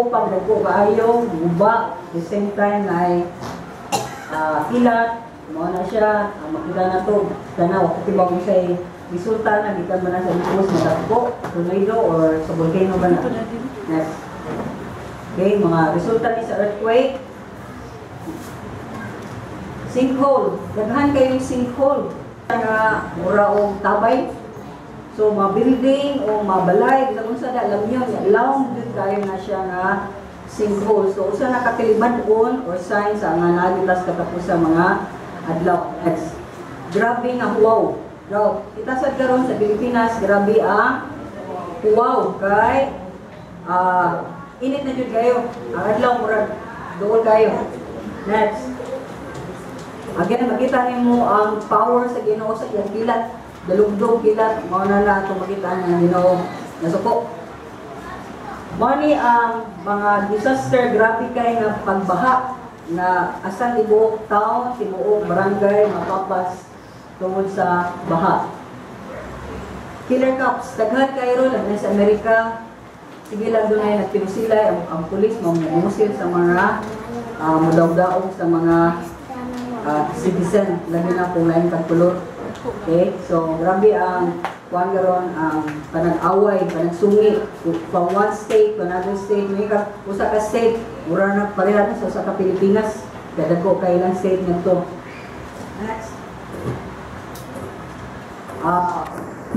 Pag dagko kaayo, guba, the same time ay kilat, mao na siya, ang makita na to, tanaw, ako tibaw say resulta na gikan man na sa likos na dagko, tornado or sa volcano ba na. Next. Okay, mga resulta ni sa earthquake. Sinkhole. Daghan kayong sinkhole. Nga mura og tabay. So, mga building o mga balay, bisan unsa da, alam niyo, long jud kayo na siya nga sinkhole. So, usa na ka katilingban-on or sign sa nga naa gyud tas katapusan mga adlaw. Next. Grabe nga huwaw. Drought. Kita sad karon sa Pilipinas, grabe ang huwaw kay init na jud kayo. Ang adlaw murag duol kayo. Next. Again, makita nimo ang power sa Ginoo sa iyang kilat. Dalugdog kilat, mao na na atong makita nga Ginoo nasuko. Mao ni ang mga disaster, grabe kay nga pagbaha na asan tibuok town, tibuok barangay mapapas tungod sa baha. Killer cops, daghan kayo ron labi na sa Amerika. Sige lang doon ay nagpinusilay ang pulis, mamusil sa mga mudawdaog sa mga citizen, labi na kung lain kang kulor. Okay, so grabe ang kuan karon, ang panag-away, panagsungi from one state to another state. May ka usa ka state, mura na pareha na sa usa ka Pilipinas. Kadako kay ilang state ngadto. Next.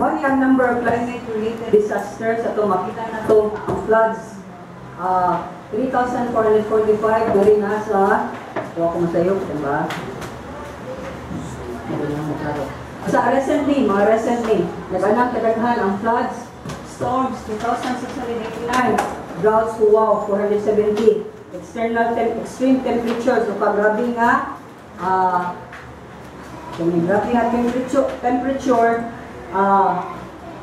Mao ni ang number of climate-related disasters ato makita na to ang floods. 3,445 diri na sa wa ko masayop, diba? Hindi na maklaro. Sa recently, mga recently, nag-anang kadaghan ang floods, storms, 2,689, droughts, wow, 470, external extreme temperatures, so pag grabe nga, kung grabe nga temperature,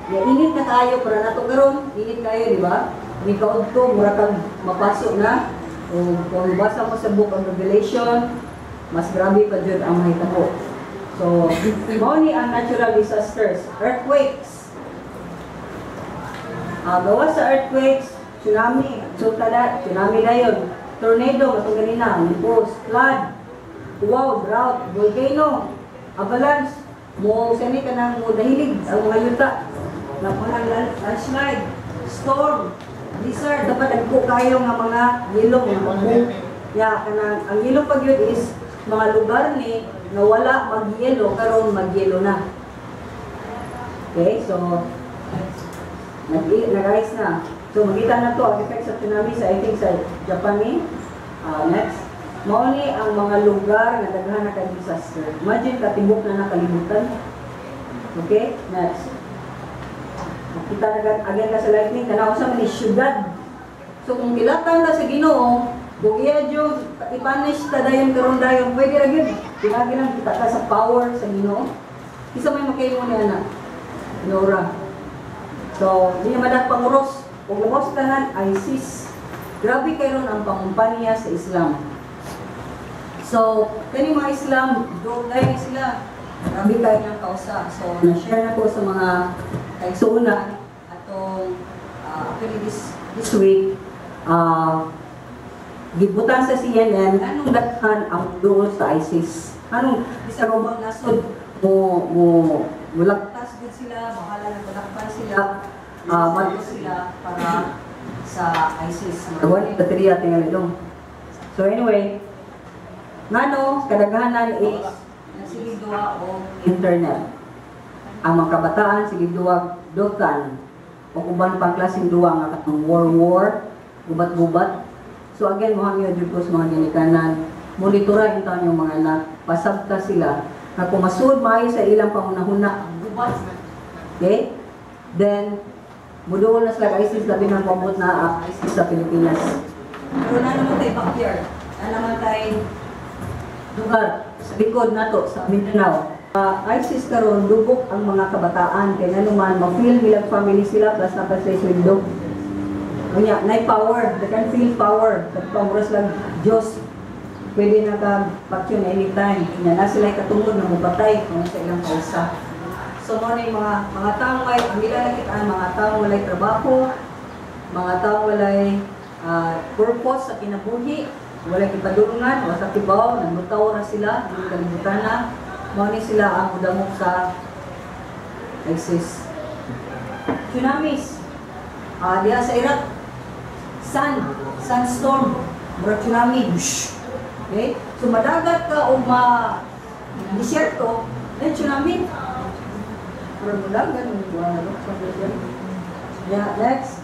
ya init na kaayo para nato karon, init kayo, di ba? Ni kaudto, mura kang mapaso na. O kung basa mo sa Book of Revelation, mas grabe pa jud ang mahitabo. So, mao ni ang natural disasters, earthquakes. Gawa sa earthquakes, tsunami, so tada, tsunami dayon, tornado, matong ganina, lipos, flood, wow, drought, volcano, avalanche, mo sani ka nang mo dahilig ang mga yuta, napunang landslide, storm, blizzard, dapat dagko kayo nga mga yelo, mga bubong. Ya, kanang ang yelo pag yun is mga lugar ni nga wala magyelo karon magyelo na. Okay, so nag-ice na. So makita na to ang effect sa tsunami sa, I think, sa Japan ni. Next. Mao ni ang mga lugar nga daghan na kay disaster. Imagine katibok na nakalibutan. Okay, next. Makita na again ka sa lightning, tanaw sa man ni syudad. So kung kilatan ta sa Ginoo, kung iya jud i-punish ta dayon karon dayon, pwede ra gyud. Pinagi lang kita ka sa power sa Ginoo. Isa may makahimo ni ana. Nora. So, di niya madak panguros. Kung lumos tanan, ISIS. Grabe karon ang pangumpanya sa Islam. So, kani mga Islam, dugay sila. Grabe kayo ng kausa. So, na-share na ko sa mga kaigsuonan atong actually this week, gibutan sa CNN anong daghan ang duol sa ISIS. Anong sa ubang nasod mo mulagtas gud sila, bahala na padakpan sila, uh, sila para sa ISIS. Wala baterya tingali dong. So anyway, ngano kadaghanan is sige duwa og internet. Ang mga kabataan sige duwa Dokkan o uban pang klaseng duwa nga katong war war, gubat-gubat. So again, mohangyo jud ko sa mga ginikanan, monitora intawn yung mga anak, pasabta sila nga kung masuod maayo sa ilang pangunahuna ang gubat. Okay? Then muduol na sila ISIS, labi nang pabot na ang ISIS sa Pilipinas. Pero na naman tayo backyard, na naman tayo lugar sa likod nato sa Mindanao. ISIS karon dugok ang mga kabataan kay nanuman ma-feel nilang family sila plus na pa sila sweldo. Unya, nay power, they can feel power. Pagpamuras lang Diyos, pwede na ka patyon anytime. Unya, na sila katungod na mupatay kung sa ilang kausa. So mo ni mga taong may ang ila nakitaan, mga taong walay trabaho, mga taong walay purpose sa kinabuhi, wala gipadulungan, wala sa kibaw, nanglutaw ra sila, dili kalibutan na. Mao ni sila ang mudangop sa ISIS. Tsunamis. Diha sa Iraq, sandstorm, murag tsunami. Whoosh. Okay? So madagat ka o ma disyerto, then tsunami. Murag mudagan, wala no? Yeah, next.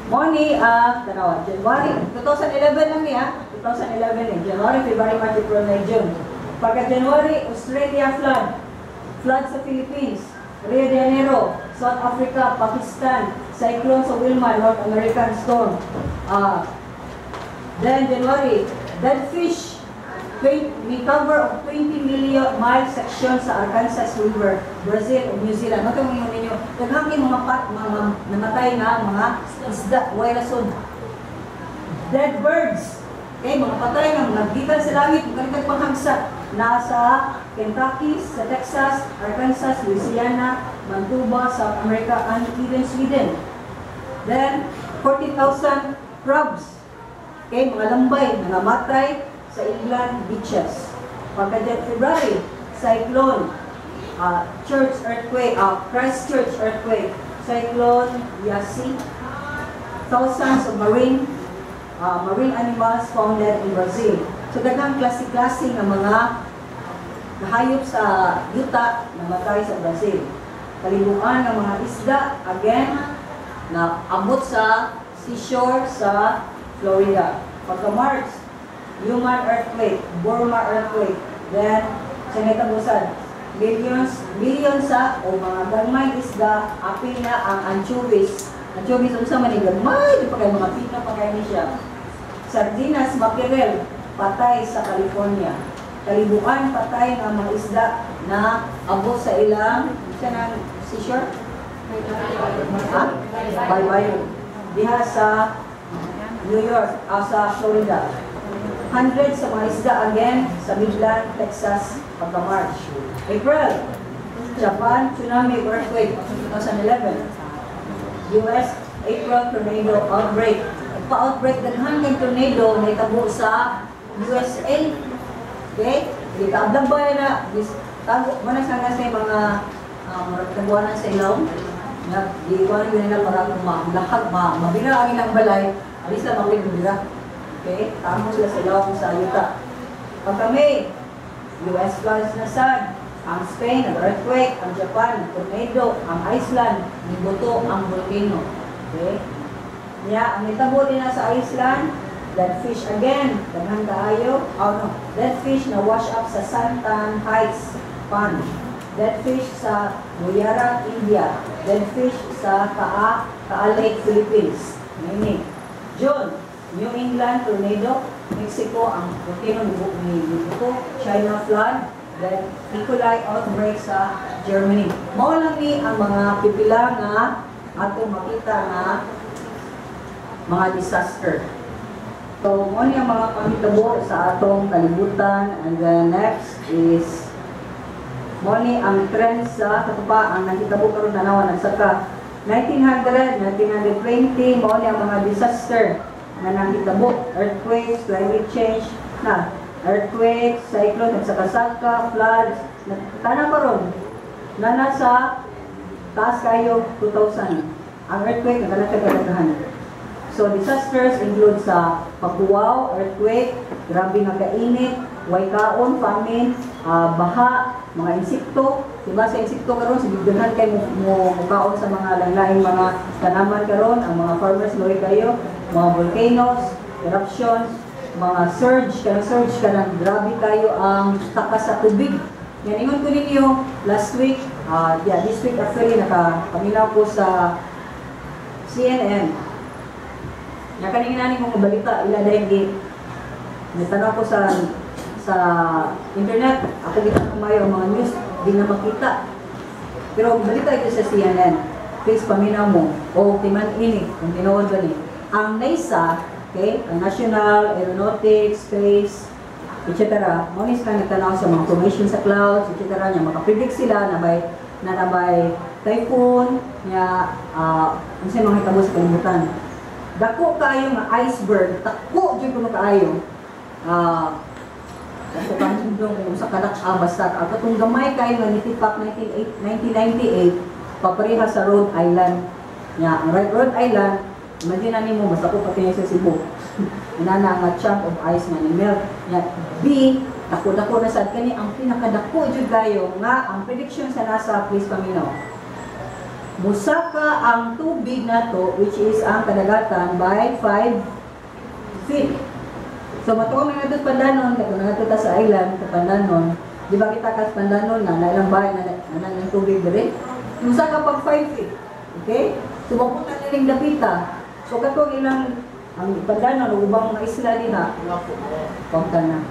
Mao ni, tanawa, January 2011 lang niya, 2011 eh, January, February, March, April, May, June. Pagka January, Australia flood, flood sa Philippines, Rio de Janeiro, South Africa, Pakistan, cyclone sa Wilma, North American storm. Then January, dead fish, 20, cover of 20 million mile section sa Arkansas River, Brazil ug New Zealand. Mao mo ninyo, daghang kay mga pat, mga namatay na mga isda, way rason. Dead birds, okay, mga patay nga mga gikan sa langit, mga panghagsa, nasa Kentucky, sa Texas, Arkansas, Louisiana, Manitoba, South America, and even Sweden. Then, 40,000 crabs, okay, mga lambay, nangamatay sa England beaches. Pagka February, cyclone, church earthquake, Christchurch earthquake, Cyclone Yasi, thousands of marine animals found dead in Brazil. So daghang klase-klase nga mga hayop sa yuta namatay sa Brazil. Kalibuan ng mga isda, again, na abot sa seashore sa Florida. Pagka March, human earthquake, Burma earthquake, then sa nahitabusan, millions, millions sa o mga gagmay isda, apil na ang anchovies. Anchovies, unsa man ni, gagmay, di pa kay mga pino pa kay ni siya. Sardinas, mackerel, patay sa California. Kalibuan, patay nga mga isda na abot sa ilang, siya ng seashore? Ha? Bye-bye. Diha sa New York, sa Florida. Hundreds sa mga isda again sa Midland, Texas, pagka-March. April, Japan tsunami earthquake 2011. US April tornado outbreak. Pa-outbreak, daghan kay tornado nahitabo sa USA. Okay? Di kaablag ba na dis tago man na sana sa mga murag taguanan sa ilong. Na di ko nila para kung malahag ma mabira ang ilang balay, alis lang mabira. Okay? Tamo sila sa ilong sa yuta. Pagka May, US floods na sad, ang Spain, nag-earthquake, ang Japan, tornado, ang Iceland, nibuto ang volcano. Okay? Nya, ang nitabo din na sa Iceland, dead fish again, daghan kaayo. Oh no, dead fish na wash up sa Santan Heights Pond. Dead fish sa Gujarat, India. Dead fish sa Kaa Lake, Philippines. Nini. June, New England tornado, Mexico, ang volcano ni buto, China flood, then E. coli outbreak sa Germany. Mao lang ni ang mga pipila nga atong makita nga mga disaster. So, mao ni ang mga panghitabo sa atong kalibutan, and then next is mao ni ang trend sa kato pa ang nahitabo karon, tanawa, nagsaka 1900, 1920, mao ni ang mga disaster na nahitabo, earthquakes, climate change na, earthquakes, cyclone, nagsaka-saka, floods, tanan karon na nasa taas kayo 2000. Ang earthquake nagana siya kadaghan. So disasters include sa pagbuwaw, earthquake, grabe nga kainit, way kaon, famine, baha, mga insekto. Diba sa insekto karon sige daghan kay mo kaon sa mga lain-laing mga tanaman karon, ang mga farmers luoy kayo, mga volcanoes, eruptions, mga surge, kanang surge, kanang grabe kayo ang takas sa tubig. Yan, ingon ko ninyo, last week, yeah, this week actually, nakapaminaw ko sa CNN. Ya kaning nani kong balita ila dahil gi nagtanaw ko sa internet, ako kita kumayo ang mga news di na makita. Pero balita ito sa CNN. Please paminaw mo o timan ini kung tinuod ba ni. Ang NASA, okay, ang National Aeronautics, Space, etc. Mao ni sila nagtanaw sa mga formation sa clouds, etc. Nya makapredict sila na may typhoon, nya unsay mga hitabo sa kalibutan. Dako kaayo nga iceberg, dako jud kuno kaayo. Dako kang hindong sa kadak basta ang katong gamay kaayo nga nitipak 1998 papareha sa Rhode Island. Nya, ang Rhode Island, imagine na nimo basta ko pati sa Cebu. Inana nga chunk of ice nga ni melt. Nya, B, dako-dako na sad kani ang pinakadako jud kayo nga ang prediction sa NASA, please paminaw. Musaka ang tubig nato, which is ang kadagatan, by 5 feet. So matuong na nato Pandanon, kato na nato ta sa island sa Pandanon, di ba kita kas Pandanon na nailang bahay na na ng tubig dire? Musaka pag 5 feet. Okay? So mapunta niling dapita. So katong ilang ang Pandanon ug ubang mga isla diha, pagka na.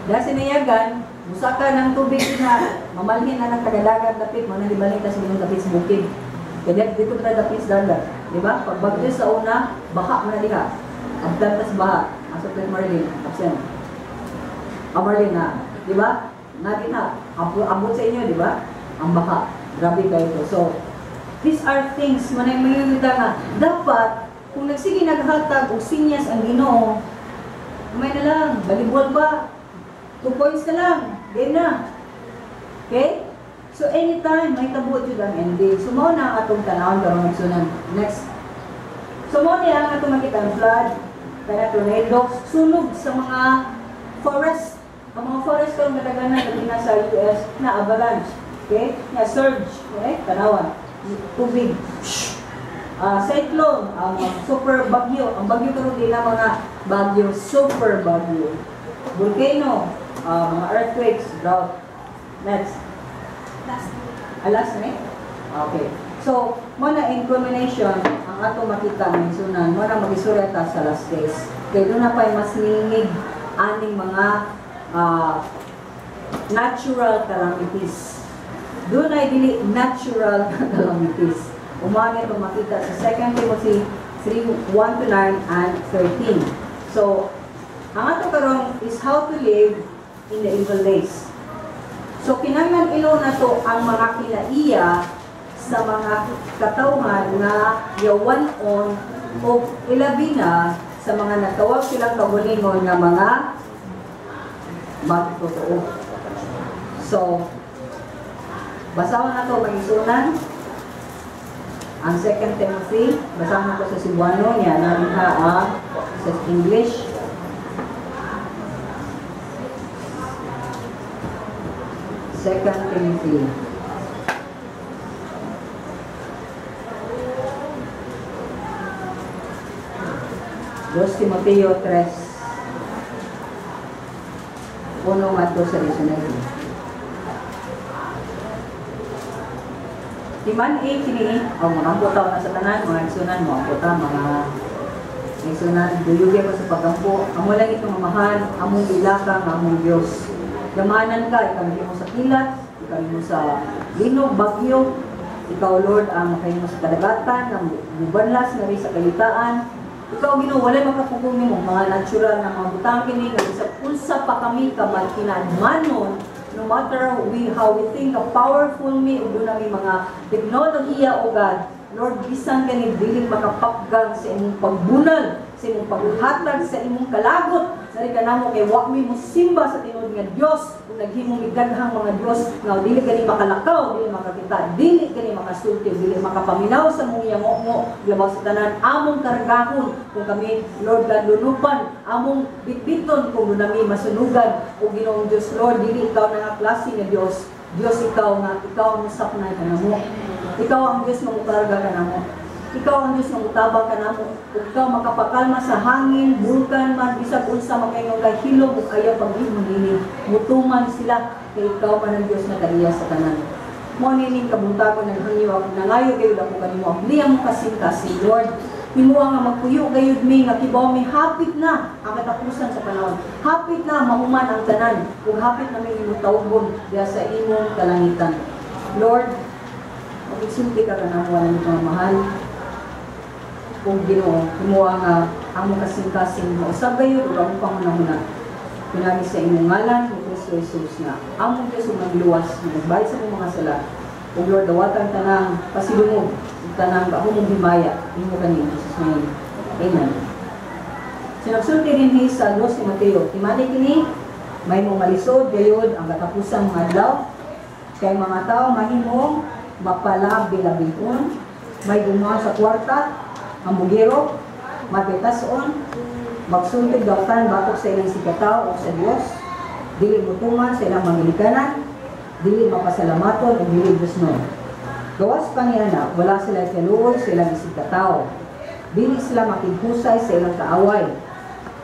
Dahil sinayagan, musaka ng tubig na, mamalhin na ng tagadagat dapit, mo na libalin tas minong dapit sa bukid. Kaya dito pa dapit sa dagat. Di ba? Pag bagyo sa una, baha mo na diha. Abdan tas baha. Asa pa Marlene, absent. Ah, Marlene na. Di ba? Nagin ha. Abot sa inyo, di ba? Ang baha. Grabe kayo to. So, these are things, manay mayunita nga, dapat, kung nagsige naghatag og sinyas ang Ginoo, may na lang, balibol ba? 2 points na lang, game na. Okay? So anytime, may tabo jud ang ending. So mao na ang atong tanawon karon magsunan. Next. So mao niya ang atong makita ang flood, kana tornado, sunog sa mga forest. Ang mga forest karon kadaghanan labi na sa US na avalanche. Okay? Na surge, okay? Tanawan. Tubig. Cyclone, ang super bagyo. Ang bagyo karon di na mga bagyo, super bagyo. Volcano, mga earthquakes, drought. Next. Last. Alas na eh? Okay. So, mo na in culmination, ang ato makita ng sunan, mo na mag-istorya ta sa last days. Kaya doon na pa'y mas ningig aning mga natural calamities. Doon ay dili natural calamities. Umani ito makita sa 2 Timothy 3, 1 to 9 and 13. So, ang ato karon is how to live in the evil days. So, kinahanglan ilo na to ang mga kinaiya sa mga katawhan nga yawan-on o ilabi na sa mga nagtawag silang kagulingon nga mga magtotoo. So, basahon na to magisunan ang 2 Timothy, basahon na to sa Cebuano, niya namin ha ang sa English. Second Timothy. Dos Timoteo 3. 1 ngadto sa 19. Timan A kini ang mga ampo na sa tanan, mga igsunan, mga ampo ta, mga igsunan, duyugi ako sa pagampo. Amo lang itong mamahan, among ilaka nga among Dios. Gamanan ka, ikaw mo sa kilat, ikaw mo sa linog, bagyo, ikaw Lord ang makahimo sa kadagatan, ang mubanlas na rin sa kayutaan. Ikaw Ginoo, walay makapugong nimo mga natural na mga butang kini nga bisag unsa pa kami ka makinadmanon, no matter how we think of powerful me ug doon nami mga teknolohiya o God, Lord, bisan kani dili makapakgang sa imong pagbunal, sa imong paghatag, sa imong kalagot. Sari ka namo kay wa mi mosimba sa tinuod nga Dios ug naghimo mi daghang mga Dios nga dili kani makalakaw, dili makakita, dili kani makasulti, dili makapaminaw sa mong yango-ngo labaw sa tanan among kargahon kung kami Lord God lunupan, among bitbiton kung nami masunugan ug Ginoong Dios Lord, dili ikaw na nga klase nga Dios. Dios ikaw nga ikaw ang saknay kanamo. Ikaw ang Dios nga mukarga kanamo. Ikaw ang Diyos nga mutabang kanamo. Ug ikaw makapakalma sa hangin, bulkan man, bisag unsa makaingon kay hilom ug ayaw paghimo nini. Mutuman sila kay ikaw man ang Diyos nga kaiya sa tanan. Mao nining kabuntagon ng hangyo ako nangayo gayud ako kanimo. Abli ang kasing-kasing Lord. Himuha nga magpuyo gayud mi nga kibaw mi hapit na ang katapusan sa panahon. Hapit na mahuman ang tanan ug hapit na mi imong tawgon diha sa imong kalangitan. Lord, magsulti ka kanamo wala ni mahal. Kung Ginoo, himuha nga among kasing-kasing mausab gayud ug among panghunahuna. Pinagi sa imong ngalan ni Kristo Jesus nga among Dios ug nagluwas nga nagbayad sa among mga sala. Ug Lord, dawatan tanang pasidungog ug Tanang gahom ug himaya imo kani, in Jesus' name. Amen. Sinagsulti dinhi sa 2 Timoteo, timani kini may malisod gayud ang katapusang mga adlaw, kay mga tao mahimong mapalabi-labihon, may guma sa kwarta, hambugero, mapitason, magsulti og dautan batok sa ilang isigkatawo o sa Dios, dili mutuman sa ilang mga, dili mapasalamaton o dili Diyosnon. Gawas pa niana, wala sila kaluoy sa ilang isigkatawo. Dili sila makighusay sa ilang kaaway.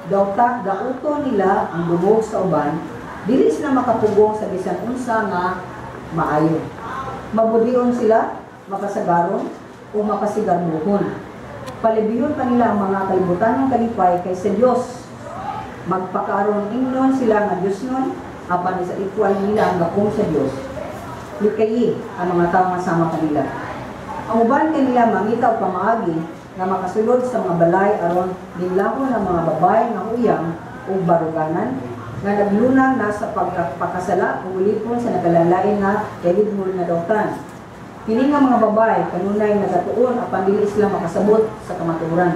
Dauta, dauto nila ang dungog sa uban, dili sila makapugong sa bisan unsa nga maayo. Mabudion sila, makasagaron, o mapasigarbuhon. Palibiyon pa nila ang mga kalibutanong kalipay kaysa Dios. Magpakaaron ingnon sila nga Diosnon, apan sa equal nila ang gahom sa Dios. Likayi ang mga tao nga sama kanila. Ang uban kanila mangita og pamaagi nga makasulod sa mga balay aron linlahon ang mga babae nga huyang ug baruganan nga naglunang na sa pagpakasala ug ulipon sa nagkalain nga kailidhon nga dautan. Kini nga mga babae kanunay nagatuon apan dili sila makasabot sa kamatuoran.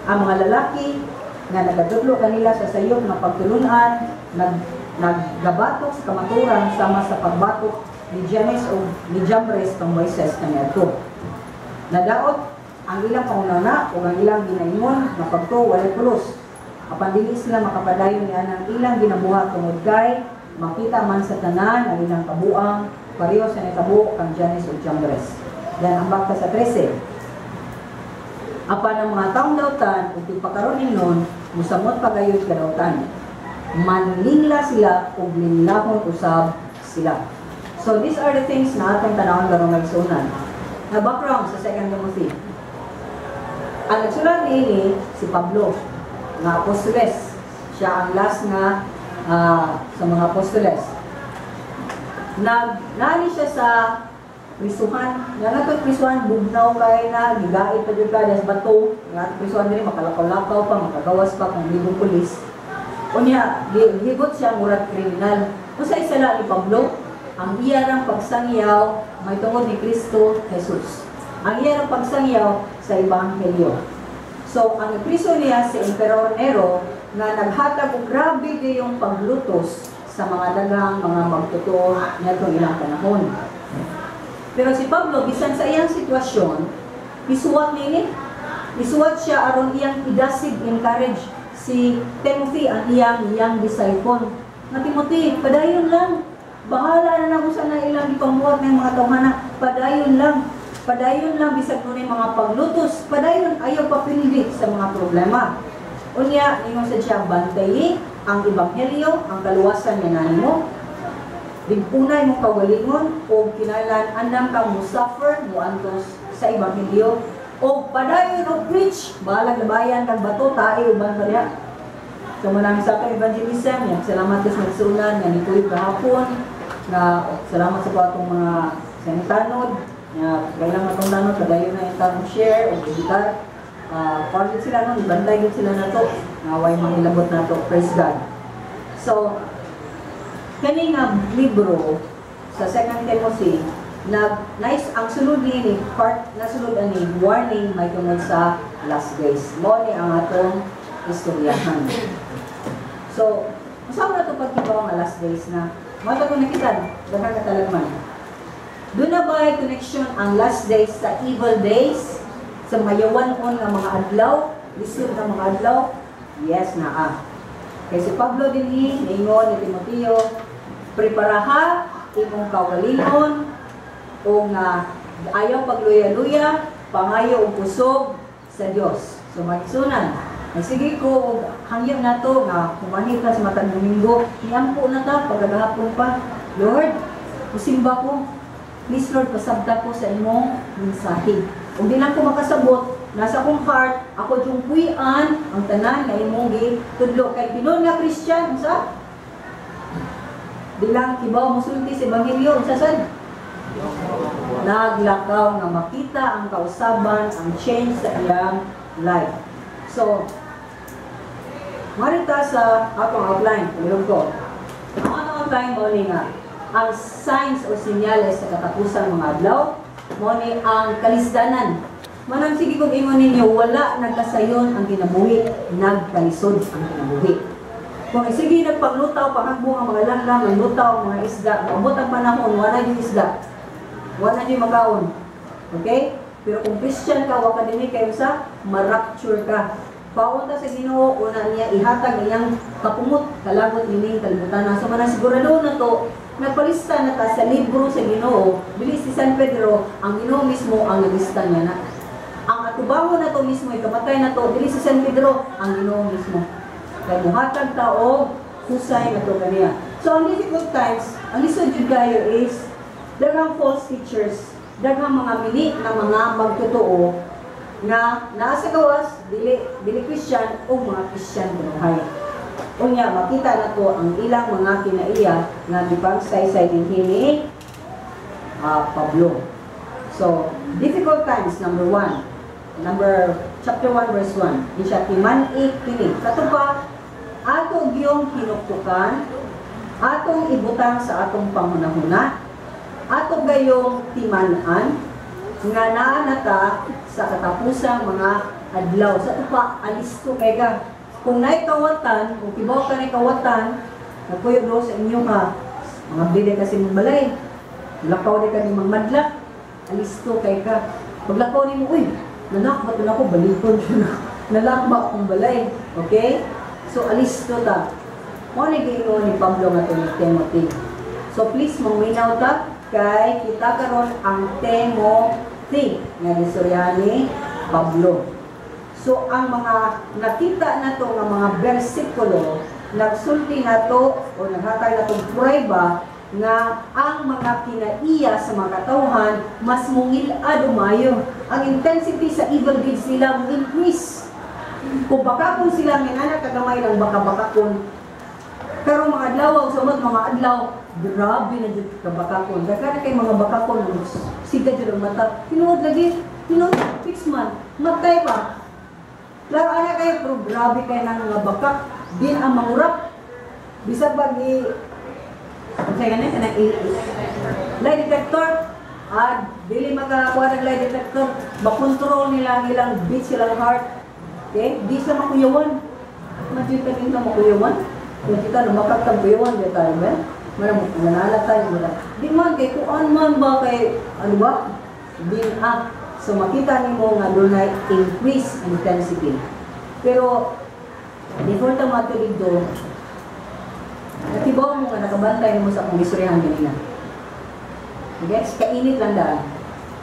Ang mga lalaki nga nagadudlo kanila sa sayop nga pagtulun-an naggabatok sa kamatuoran sama sa pagbatok ni Jannes o ni Jambres kang Moises kaniadto. Nadaot ang ilang panghuna-huna o ang ilang ginaingon nga pagtuo walay pulos. Apan dili sila makapadayon nianang ilang ginabuhat tungod kay makita man sa tanan ang ilang kabuang pareho sa nitabo kang Jannes o Jambres. Dan ang bakta sa 13. Apan ang mga taong dautan ug pagpakaron ingnon musamot pagayod kadautan. Manlingla sila ug linglahon usab sila. So these are the things na atong tanawon karong igsuonan. Na background sa 2 Timothy. Ang nagsulat niini si Pablo nga apostoles. Siya ang last nga sa mga apostoles. Nani siya sa prisuhan. Nga natong prisuhan, bugnaw kay na, gigait pa jud ka das bato. Nga atong prisuhan diri makalakaw-lakaw pa, makagawas pa kung libong pulis. Unya, gihigot siya murag kriminal. Unsay sala ni Pablo? Ang iyarang pagsangyaw may tungod ni Kristo Jesus. Ang iyarang pagsangyaw sa Ebanghelyo. So, ang priso niya si Emperor Nero nga naghatag og grabe gayong paglutos sa mga daghang mga magtotoo niadtong ilang panahon. Pero si Pablo, bisan sa iyang sitwasyon, misuwat niini. Misuwat siya aron iyang idasig, encourage si Timothy, ang iyang iyang disciple. Nga Timothy, padayon lang. Bahala na lang kung saan na ilang ipamuhat ng mga tawhana. Padayon lang. Padayon lang bisag nunay mga paglutos. Padayon ayaw papildi sa mga problema. Unya, ningon sa siya, bantayi ang ebanghelyo, ang kaluwasan nga nimo. Ligpunay mong kaugalingon o kinahanglan andam kang musuffer muantos sa ebanghelyo o padayon og preach, bahalag labayan kag bato tae uban pa diha. So manang sa atong evangelism, yan, salamat sa magsunan nga nituyok kahapon, nga salamat sa po atong mga sanitanod, nga kailang atong tanod, padayon na yung tanong share o digital. Uh, sila no, ibantay gud sila nato, nga way mangilabot nato, praise God. So, kani nga libro sa 2 Timothy, nag nice ang sulod niini part na sulod ani warning may tungod sa last days. Mao ni ang atong istoryahan. So, unsa man ato pagkibaw nga last days na? Mao to nakita daghan ka talagman. Duna ba connection ang last days sa evil days, sa mga yawan-on nga mga adlaw, lisod nga mga adlaw? Yes, naa. Kay si Pablo dinhi niingon ni Timoteo, preparaha imong kaugalingon o nga ayaw pagluya-luya, pangayo og kusog sa Dios. So magsunan, ay sige ko og hangyo nato nga humanit ta sa matag Domingo, niampo na ta pagkagahapon pa. Lord, musimba ko. Please Lord, pasabta ko sa imong mensahe. Ug di lang ko makasabot, nasa akong heart, ako yung puy-an ang tanan nga imong gitudlo kay tinuod nga Christian unsa? Di lang kibaw mosulti sa ebanghelyo unsa sad? Naglakaw nga makita ang kausaban, ang change sa iyang life. So, marita sa atong outline, tulog ko. Ang atong outline mo ni nga, ang signs o senyales sa katapusang mga adlaw, Mao ni ang kalisdanan. Manang sige kong ingon ninyo, wala nagkasayon ang kinabuhi, nagkalisod ang kinabuhi. Kung sige nagpanglutaw, pangagbong ang mga langgam, ang lutaw ang mga isda, maabot ang panahon, wala yung isda. Wala yung makaon. Okay? Pero kung Christian ka, wa ka dinhi kayo sa ma-rapture ka. Paunta sa Ginoo, una niya ihatag iyang kapumot, kalagot nining kalibutan. So manang sigurado na to, nagpalista na ta sa libro sa Ginoo, dili si San Pedro, ang Ginoo mismo ang naglista niya na. Ang atubangon na to mismo, ikamatay na to, dili si San Pedro, ang Ginoo mismo. Kay muhatag ta og husay na to kaniya. So ang difficult times, ang lisod jud kayo is daghang false teachers, daghang mga mini na mga magtotoo nga naa sa gawas, dili dili Christian o mga Christian kunuhay. Unya makita na to ang ilang mga kinaiya nga gipangsaysay dinhi ni Pablo. So, difficult times, number one. Number, chapter 1, verse 1. Di siya timan-i kini. Kato pa, ato gyung hinuktukan, atong ibutang sa atong panghunahuna, ato gayong timan-an, nga naa na ta sa katapusang mga adlaw. Sa ato pa, alisto kay ka. Kung naay kawatan, kung kibaw ka naay kawatan, nagpuyo do sa inyo ka, mga bili kasi mong balay, lakaw di ka ni madlak, alisto kay ka. Paglakaw nimo, uy, nalak ba ito na ako, balikon na, nalak ba akong balay? Okay? So, alisto ta. Mao ni giingon ni Pablo nga ni Timothy. So, please, mangminaw ta, kay kita karon ang Timothy nga gistoryahan ni Pablo. So, ang mga nakita nato nga mga bersikulo, nagsulti nato o naghatag nato prueba nga ang mga kinaiya sa mga katawhan mas mungil-ad umayo. Ang intensity sa evil deeds nila mo increase. Kung baka kung sila minana kagamay lang baka-baka kung karong mga adlaw, sumod mga adlaw, grabe na jud ka bakakon. Daghan na kay mga bakakon, siga jud ang mata. Tinuod lagi, tinuod fix man, matay pa. Klaro ana kayo, pero grabe kay nang mga bakak, din ang mangurap. Bisag pag i unsay gani kanang i lie detector, dili makakuha ng lie detector, makontrol nila ang ilang beat silang heart. Okay? Di sila makuyawan. Imagine ka din na makuyawan. Kung kita lumakak kang kuyawan, di tayo ba? Wala mo, manala tayo, wala. Di man, kay kuan man ba, kay, ano ba? Din ah. So makita nimo nga dunay increase intensity. Pero, before ta mato dito, nakibaw mo nga nakabantay mo sa akong istoryahan ganina. Okay? Kainit lang daan.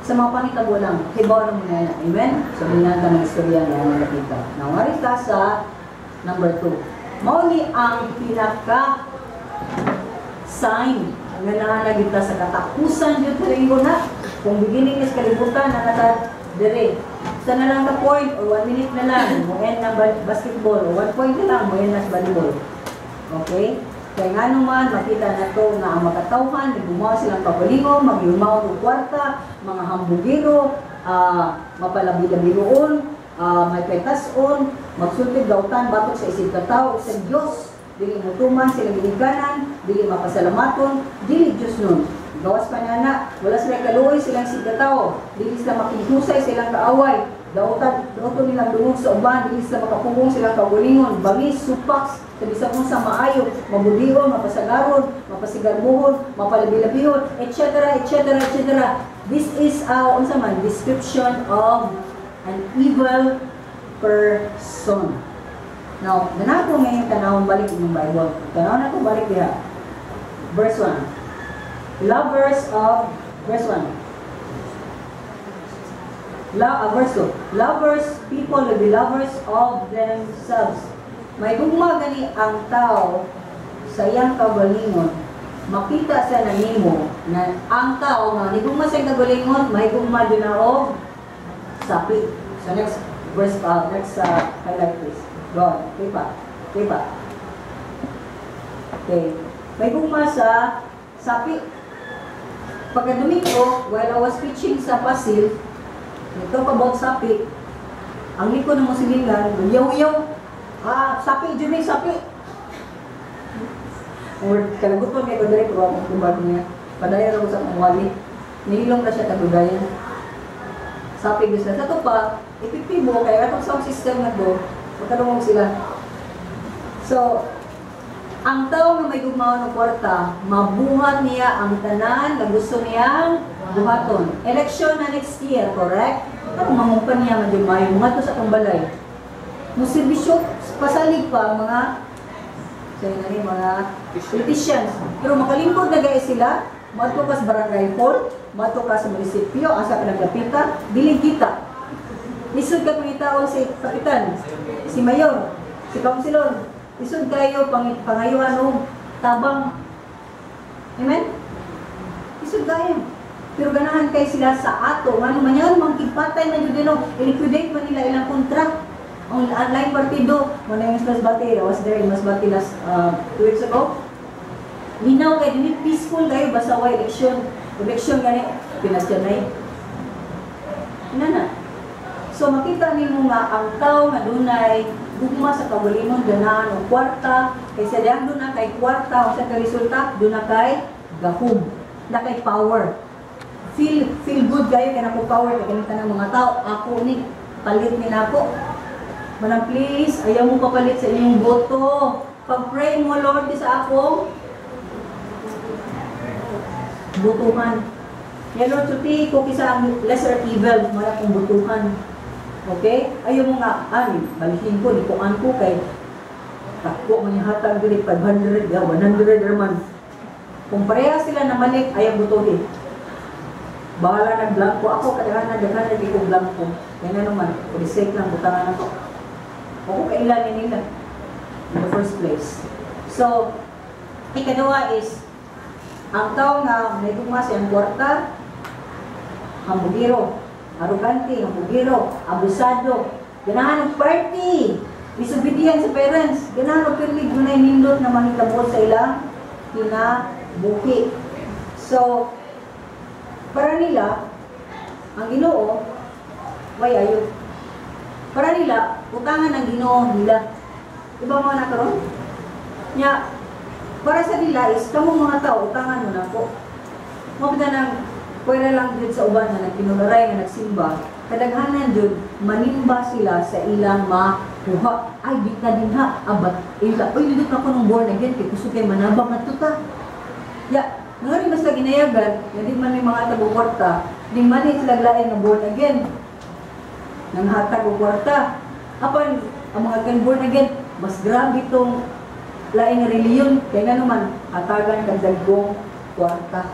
Sa mga panitabo lang, kibaw na mo na yan. Amen? So, minanta ng istorya nga nakita. Now, marita sa number 2. Mao ni ang pinaka sign nga naa kita sa katapusan jud sa na. Kung beginning is kalibutan na nata dire. Sa na lang ka point or 1 minute na lang, mo end na basketball o 1 point na lang, mo end na sa volleyball. Okay? Kaya nga naman, makita na to nga ang makatawhan, gumawa silang pagalingon, magyumaw ng kwarta, mga hambugero, mapalabi-labiroon, may petason, magsultid dautan, batok sa isip katawo, sa Diyos, dili mutuman silang ginikanan, dili mapasalamaton, dili Diyos nun. Gawas pa na na, wala sila kaluoy silang isip katawo, dili sila makihusay silang kaaway, dautan, dauton nilang dungog sa uban, dili sila makapugong silang kaugalingon, bangis, supaks, sa bisag unsa maayo, mabudion, mapasagaron, mapasigarbuhon, mapalabilabihon, etc., etc., etc. This is unsa man description of an evil person. Now, ganahan ko ngayon tanawon balik inyong Bible. Tanawon na ko balik diha. Verse 1. Lovers of, verse 1. Verse 2. Lovers, people will be lovers of themselves. May gugma gani ang tao sa iyang kaugalingon, makita sa nanimo na ang tao nga nigugma sa iyang kaugalingon, may gugma din na og sapi. So next verse, next highlight please. Go on. Okay pa. Okay pa. Okay. May gugma sa sapi. Pagka Domingo, while I was preaching sa Pasil, nagtalk about sapi, ang liko ng musilingan, yaw-yaw. Ah, sapi, Jimmy, sapi. Or kalaguton kay ko dire ko akong tumbag niya. Padayon ako sa akong wali. Nihilom na siya kadugayan. Sabi sila, sa to pa, epektibo, kaya atong sound system na to, magkadungog sila. So, ang tao nga may gugmaon og kwarta, mabuhat niya ang tanan nga gusto niyang buhaton. Eleksyon na next year, correct? Ano mangumpan niya man mayo mga to sa atong balay. Mo serbisyo pasalig pa ang mga sa ni mga politicians. Pero makalingkod na gay sila, moadto ka sa barangay hall, moadto ka sa munisipyo, asa ka naglapita, dili kita. Lisod ka pangitaon si kapitan, si mayor, si councilor. Lisod kayo pangayuhan og tabang. Amen? Lisod kayo. Pero ganahan kay sila sa ato. Ngano man yan, mangkigpatay man yun din, i-liquidate man nila ilang contract. Ang online partido, muna yung Masbate, I was there in Masbate last 2 weeks ago. Linaw kay dinhi, peaceful kayo, basta way eleksyon. Eleksyon gani, pinatyanay. Nana. So makita nimo nga ang tao nga dunay gugma sa kaugalingon ganahan og kwarta, kaysa diyang duna kay kwarta, unsa kay resulta? Duna kay gahom, na kay power. Feel good kayo kay nako power kay kaning tanang mga tao ako ni palit ni nako. Manang please, ayaw mo papalit sa inyong boto. Pag-pray mo, Lord, sa akong butuhan. Ya Lord, sulti ko kisa ang lesser evil, wala akong butuhan. Okay? Ayaw mo nga, ay, balikin ko, nikuan ko kay takbo man yung hatag dili 500, ya, 100 raman. Kung pareha sila na malik, ayaw butuhin. Bahala nag blanco ako, kadaghanan, daghanan, di ko blanco. Kaya nga naman, for the sake lang, butangan ako. Ako kailan nila in the first place. So, ikaduha is, ang tao nga may gugma sa iyang kwarta, hambugiro, arugante, hambugiro, abusado, ganahan og party, disobedient sa parents, ganahan og pirmi dunay nindot na mahitabo sa ilang kinabuhi. So, para nila, ang Ginoo, way ayo. Para nila, utangan ang Ginoo nila. Iba mga na karon? Nya, para sa nila is, kamo mga tao, utangan mo na po. Mo nang pwera lang jud sa uban nga nagkinularay nga nagsimba, kadaghanan jud manimba sila sa ilang makuha. Ay, di ka din ha, abat, ila, uy, dito na ko nung born again, kay kusog kay manabang na tuta. Ya, nga rin basta ginayagan, nga di man may mga tag kwarta, di man ni sila lain nga born again. Nang hatag og kwarta. Apan, ang mga kan born again, mas grabe itong laing reliyon, kaya nga naman, hatagan kag dagkong kwarta.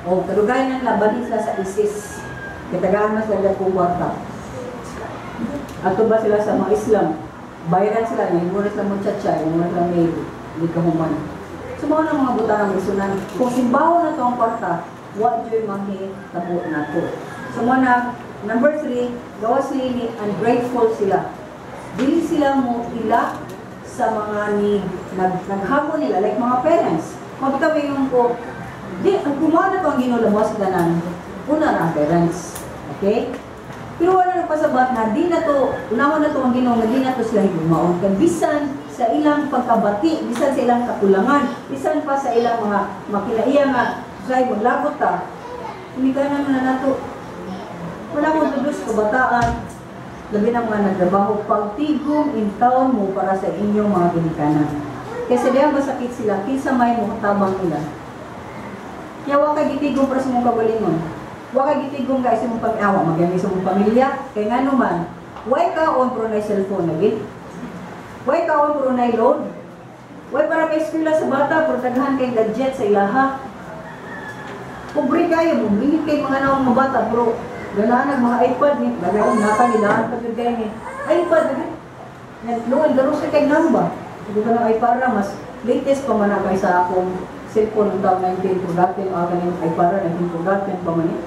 O, kadugayan ng labanin sila sa ISIS. Kitagaan mas dagkong kwarta. Ato ba sila sa mga Islam? Bayaran sila, may muna sila muchacha, may muna sila may hindi kahuman. So, mga ng mga butang ang isunan, kung simbaho na to ang kwarta, wa jud mahitabo na to. So, mga number 3, gawas nini, ungrateful sila. Dili sila mo ila sa mga ni nag, naghamo nila, like mga parents. Mabitaw yung ko, di, ang gumawa na to ang Ginoo sa tanan, una na ang parents. Okay? Pero wala na pasabat na di na to, unahon na to ang Ginoo nga di na to sila higumaon. Kay bisan sa ilang pagkabati, bisan sa ilang kakulangan, bisan pa sa ilang mga makinaiya nga, say maglagot ta, hindi ka naman na nato. Wala ko tudlos kabataan, labi na mga nagtrabaho, pagtigom in taon mo para sa inyong mga ginikanan. Kasi diyan masakit sila, kinsa may mutabang nila. Kaya wa kay gitigom para sa mong kagalingon. Wa kay gitigom kay sa mong pag-awa, magyami sa mong pamilya. Kay ngano man, way kaon pero nay cellphone lagi. Way kaon pero nay load. Way para may eskwela sa bata pero daghan kay gadget sa ilaha. Pobre kayo, bumingit kay mga naong mga bata pero ganahan ang mga iPad ni, ganahan naka nilahan pa jud kay ni. iPad lagi. Nagluon garo sa kay namba. Hindi ko lang iPad ra mas latest pa man na kaysa akong cellphone ng taon 19 forgotten o ganing iPad ra 19 forgotten pa man ni.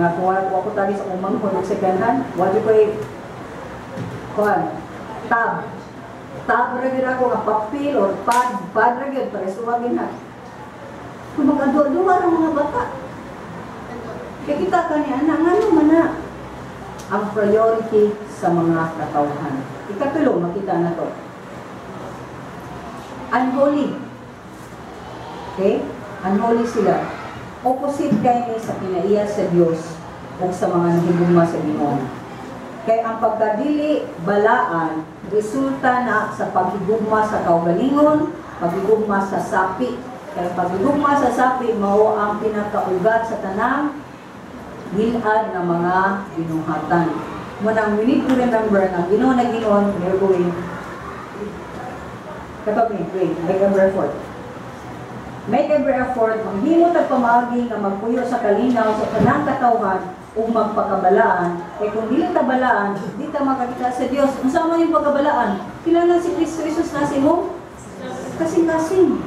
Nga kung wala ko ako tagi sa akong manghod og second hand, wa jud ko'y kuan tab. Tab ra gyud ako nga papel or pad, pad ra gyud para suwagin na. Kung mag-adwa-adwa ra mga bata. Kaya kita ka niya, anak, ngano man na ang priority sa mga katawhan. Ikatulo, makita na to. Unholy. Okay? Unholy sila. Opposite kay ni sa kinaiya sa Dios ug sa mga nahigugma sa Ginoo. Kay ang pagkadili balaan resulta na sa paghigugma sa kaugalingon, paghigugma sa sapi. Kay ang paghigugma sa sapi mao ang pinakaugat sa tanang ngilad nga mga binuhatan. Mao nang we need to remember nga Ginoo na Ginoo, we're going kapag we pray, make every effort. Make every effort, manghimo tag pamaagi nga magpuyo sa kalinaw sa tanang katawhan ug magpakabalaan. Kay kung dili ta balaan, di ta makakita sa Dios. Unsa man yung pagkabalaan? Kinahanglan si Kristo Jesus na sa imong kasing-kasing.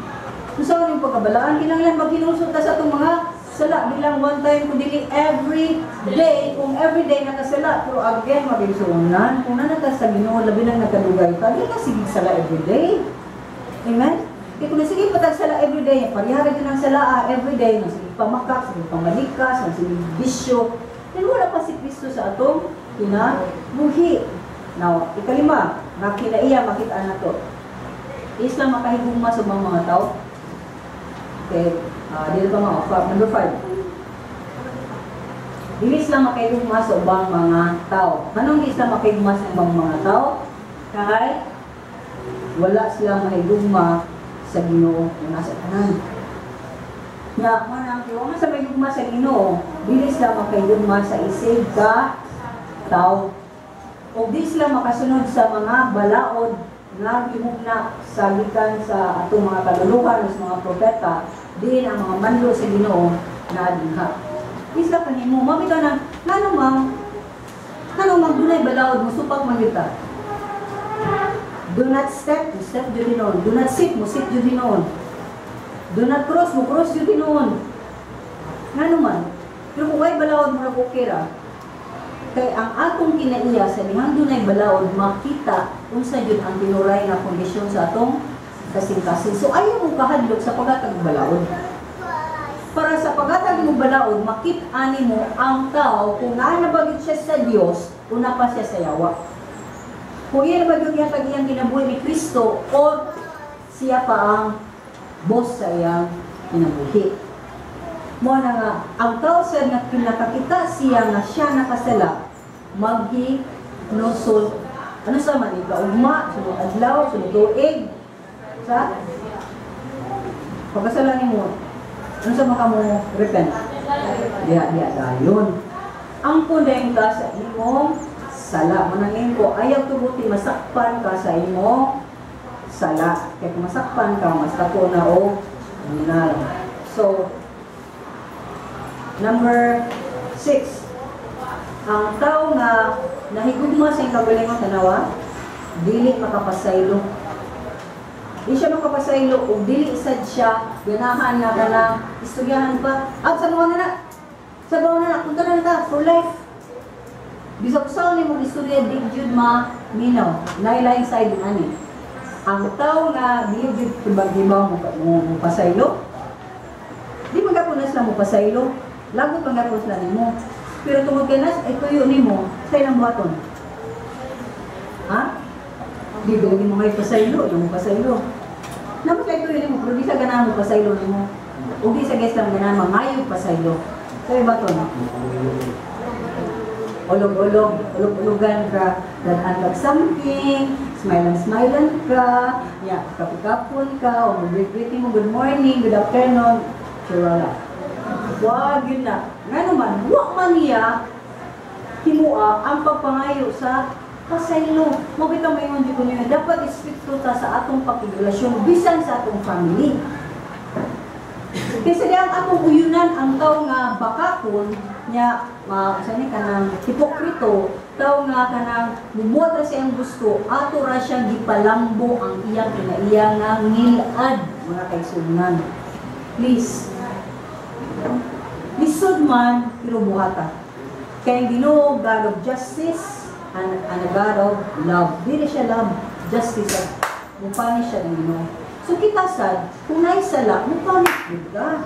Unsa man yung pagkabalaan? Kinahanglan maghinulsol ta sa atong mga sala bilang one time kung dili every day, kung every day nakasala. Pero again, mabigsuonan, kung naa ka sa Ginoo, labi nang nakadugay ka, di ka sige sala every day. Amen? Kaya kung sige patag sala every day, pareha ra gyud ang sala every day, no, sige pamakak, sige pamalikas, sige bisyo, then wala pa si Kristo sa atong kinabuhi. Now, ikalima, nga kinaiya makita na to. Islam makahigugma sa mga tao. Okay, dito pa mga, number 5. Dili sila makahigugma sa ubang mga tao. Anong di sila makahigugma sa ubang mga tao? Kay wala sila mahigugma sa Ginoo nga nasa tanan. Nga manang kung sa mahigugma sa Ginoo, dili sila makahigugma sa isig ka tao. O di sila makasunod sa mga balaod nga gimugna sa gikan sa atong mga kaluluhan o sa mga propeta, diin ang mga mando sa Ginoo na dinha. Di sila kanimo, mabitaw na, ngano mang dunay balaod mo supak man gyud ta. Do not step, mo step jud hinuon. Do not sit, mo sit jud hinuon. Do not cross, mo cross jud hinuon. Ngano man? Pero kung way balaod mo okay ra. Kay ang atong kinaiya sa dihang dunay balaod makita unsa jud ang tinuray nga kondisyon sa atong kasing-kasing. So ayaw mo kahadlok sa paghatag og balaod. Para sa paghatag mo balaod, makita nimo ang tao kung naa na ba gyud siya sa Dios o naa pa siya sa yawa. Kung iya na ba gyud gihatag iyang kinabuhi ni Kristo o siya pa ang boss sa iyang kinabuhi. Mo na nga, ang tao sa nga kinakakita siya nga siya nakasala, maghinusol. Ano sa man, ikaugma, sunod adlaw, sunod tuig, sa pagkasala nimo, ano sa maka mo repent? Diha, diha, dayon. Ang puneng ka sa imong sala. Manangin ko, ayaw tuguti, masakpan ka sa imong sala. Kaya kung masakpan ka, mas dako na o nunal. So, number 6. Ang tao nga nahigugma sa iyang kaugalingon, tanawa, dili makapasaylo. Di siya makapasaylo ug dili sad siya ganahan nga kanang istoryahan pa. Ah, sa mga na sa mga na punta na ta for life. Bisag usaon nimo istorya, di jud ma minaw. Lain side ani. Ang tao nga dili jud tibag-ibaw mo pasaylo. Di man gapon na sila mo pasaylo. Lagot man gapon sila nimo. Pero tungod kay nas ay tuyo nimo, sa ilang buhaton. Ha? Di ba mo ngay pasaylo, di mo pasaylo. Naman kay tuyo nimo, pero di sa ganahan mo pasaylo nimo. Ug di sa guest lang ganahan mangayo pasaylo. Sa iba to, no? Ulog-ulog, ulog-ulogan ka, dadaan kag something, smile-smilean ka, ya, kapikapon ka, o mag-greeting mo, good morning, good afternoon, sure wala. Wag yun na. Nga naman, wa man niya himua ang pagpangayo sa pasaylo. Mo bitaw maingon jud ko niyo, dapat istrikto ta sa atong pakigrelasyon bisan sa atong family. Kasi ang atong uyunan ang tao nga bakakon nya ma sa ni kanang hipokrito, tao nga kanang mubuhat ra siyang gusto, ato ra siyang gipalambo ang iyang kinaiya nga ngilad, mga kaigsuonan. Please, lisod man pero buhata. Kay ang Ginoo, God of justice and a God of love. Dili siya love, justice. Mupunish siya ng Ginoo. So kita sad, kung naay sala, mupunish gud ka.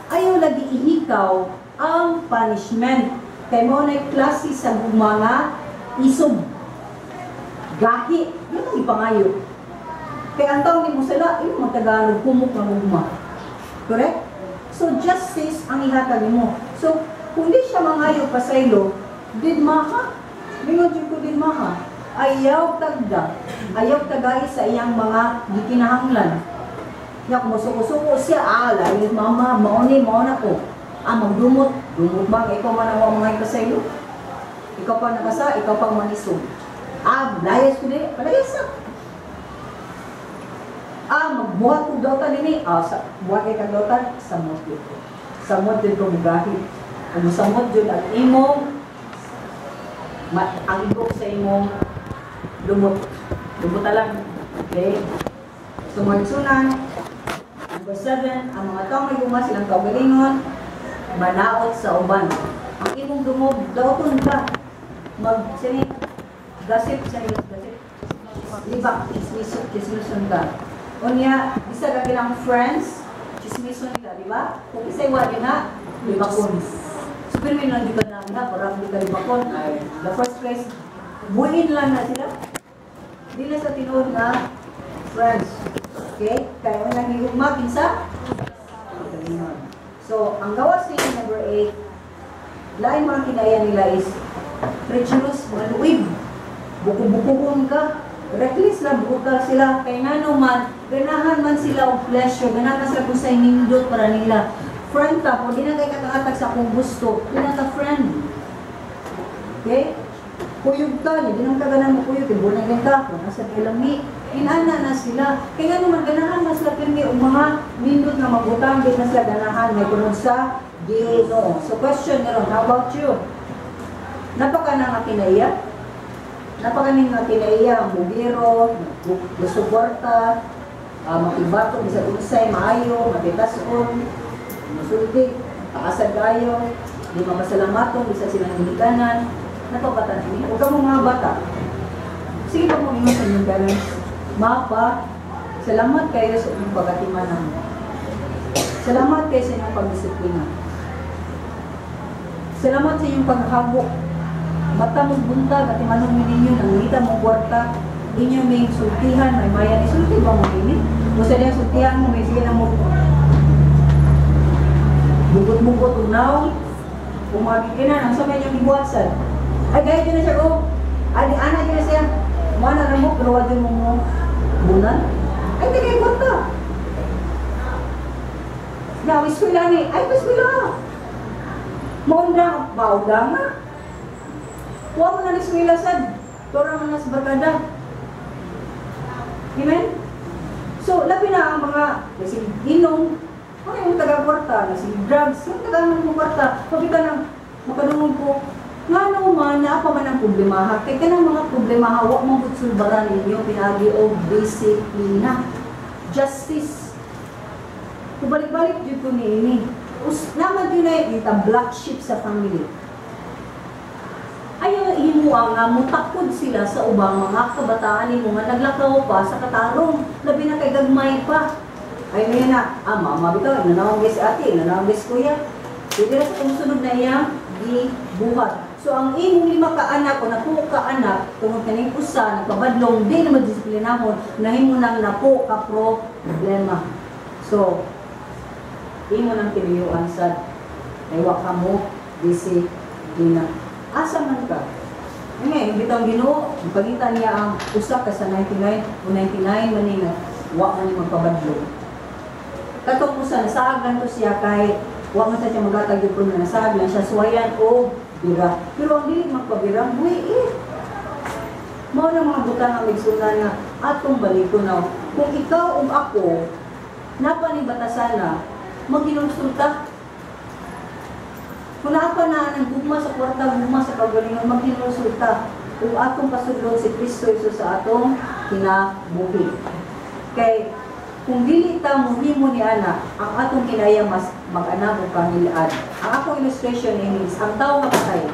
Ayaw lagi ihikaw ang punishment. Kay mo na klase sa gugma nga isog. Gahi, yun ang ipangayo. Kay ang tao ni mo sala, imo man Tagalog, kumok nga gugma. Correct? So justice ang ihatag nimo. So kung di siya mangayo pasaylo, deadmaha. Mingon jud ko, deadmaha. Ayaw tagda. Ayaw tagay sa iyang mga gikinahanglan. Ya kung musuko-suko siya, layo mama, mao ni, mao na ko. Magdumot, dumot ba? Ikaw man ang mga pasaylo. Ikaw pa nakasa, ikaw pang manisog. Layas ko di, palayas na. Magbuhat ko dautan nini. Sa, buhat kay kag dautan, samot jud ko. Samot jud ko mugahi. Kung samot jud ang imong ang igok sa imong lumot. Lumot lang. Okay? So, mga igsunan, number 7, ang mga taong may gugma silang kaugalingon, manaot sa uban. Ang imong dungog, dauton ka. Mag, sini, gossip, sini, gossip. Libak, chismiso, chismison ka. Unya, bisa ka kinang friends, chismison ka, di ba? Kung isa'y wa din na, libakon. So, pero may nandiyo ka na, parang di ka libakon. Ay, the first place, buhin lang na sila. Di na sa tinuod na friends. Okay? Kaya mo nang higugma, kinsa? So, ang gawas nila number 8, lain mga kinaya nila is treacherous, mga luib. Buko-bukuhon ka. Reckless lang, brutal sila. Kaya nga naman, ganahan man sila og pleasure, ganahan man sila kung sa'y nindot para nila. Friend ta, kung di na kay kakahatag sa akong gusto, di na ta friend. Okay? Kuyog ta, di na ka ganahan mo kuyog, kay bulan ka, kung nasa kilami, inana na sila. Kaya nga naman, ganahan man sila pirmi og mga nindot nga magbutang, di na sila ganahan, may kunod sa Ginoo. So question karon, how about you? Napaka na nga kinaiya? Napaka ni nga kinaiya, bugiro, gusto kwarta, makibato, bisag unsay, maayo, matitason, musulti, taasad kayo, di mapasalamaton, bisag silang ginikanan. Napakatan ni, huwag ka mo mga bata. Sige pa mo ingon sa inyong parents, mapa, salamat kayo sa inyong pagatiman namo. Salamat kayo sa inyong pagdisiplina. Salamat sa inyong paghagok. Mata mong buntag at imanong ninyo, nangita mong kwarta, inyo may sultihan, may maya ni sulti ba mo ini? Musa niya sultihan mo, may sige na mo. Bugot-bugot unaw, umagi ka na, nang sa may inyong ibuhatsan. Ay, gaya dyan na siya, oh. Ay, di ana dyan na siya. Mana na mo, pero wag mo mo bunan. Ay, di kayo kwarta. Na, eskwela ni. Ay, eskwela. Maundang, maundang nga. Huwag mo na ni eskwela sad. Tora mo na sa barkada. Amen? So, labi na ang mga nasig inom, ano yung taga-kwarta, nasig drugs, yung taga-anong kwarta, pabita ng makadungog ko, nga naman, naa pa man ang problema, kaya ka ng mga problema, wa mo sulbaran ninyo, pinagi o disiplina, justice. Kubalik-balik dito ko niini. Naman yun ay ita black sheep sa family. Ayaw himuha nga mutakod sila sa ubang mga kabataan nimo nga naglakaw pa sa katarong, labi na kay gagmay pa. Ay ngayon na, mama bitaw, nanawang guys ate, nanawang guys kuya. Pwede na sa kumusunod na iyang gibuhat. So ang imong 5 ka anak o napo ka anak, tungod kaning usa nagpabadlong, di na madisiplinahon, nahimo nang napo ka problema. So imo nang tinuyuan sad, ay wa ka mo disiplina. Asa man ka? Ngayon, bitaw Ginoo, ipangita niya ang usa ka sa 99 o 99 man nga wa man ni magpabadlong. Katong usa nasaag lang to siya kay wa man sa siya magatag yung problema, nasaag lang siya suwayan o bira. Pero ang dili magpabira, buhi eh. Mao na mga butang ang migsunan nga atong balikon na. Kung ikaw ug ako napa ni batasana, maghinulsulta. Kung naa pa na ang gugma sa kwarta, gugma sa kaugalingon, maghinulsulta. Ug atong pasudlon si Kristo Jesus sa atong kinabuhi. Kay kung dili ta mohimo ni ana, ang atong kinaya mas mag-anak o pangilad. Ang akong illustration is, ang tao mapatay.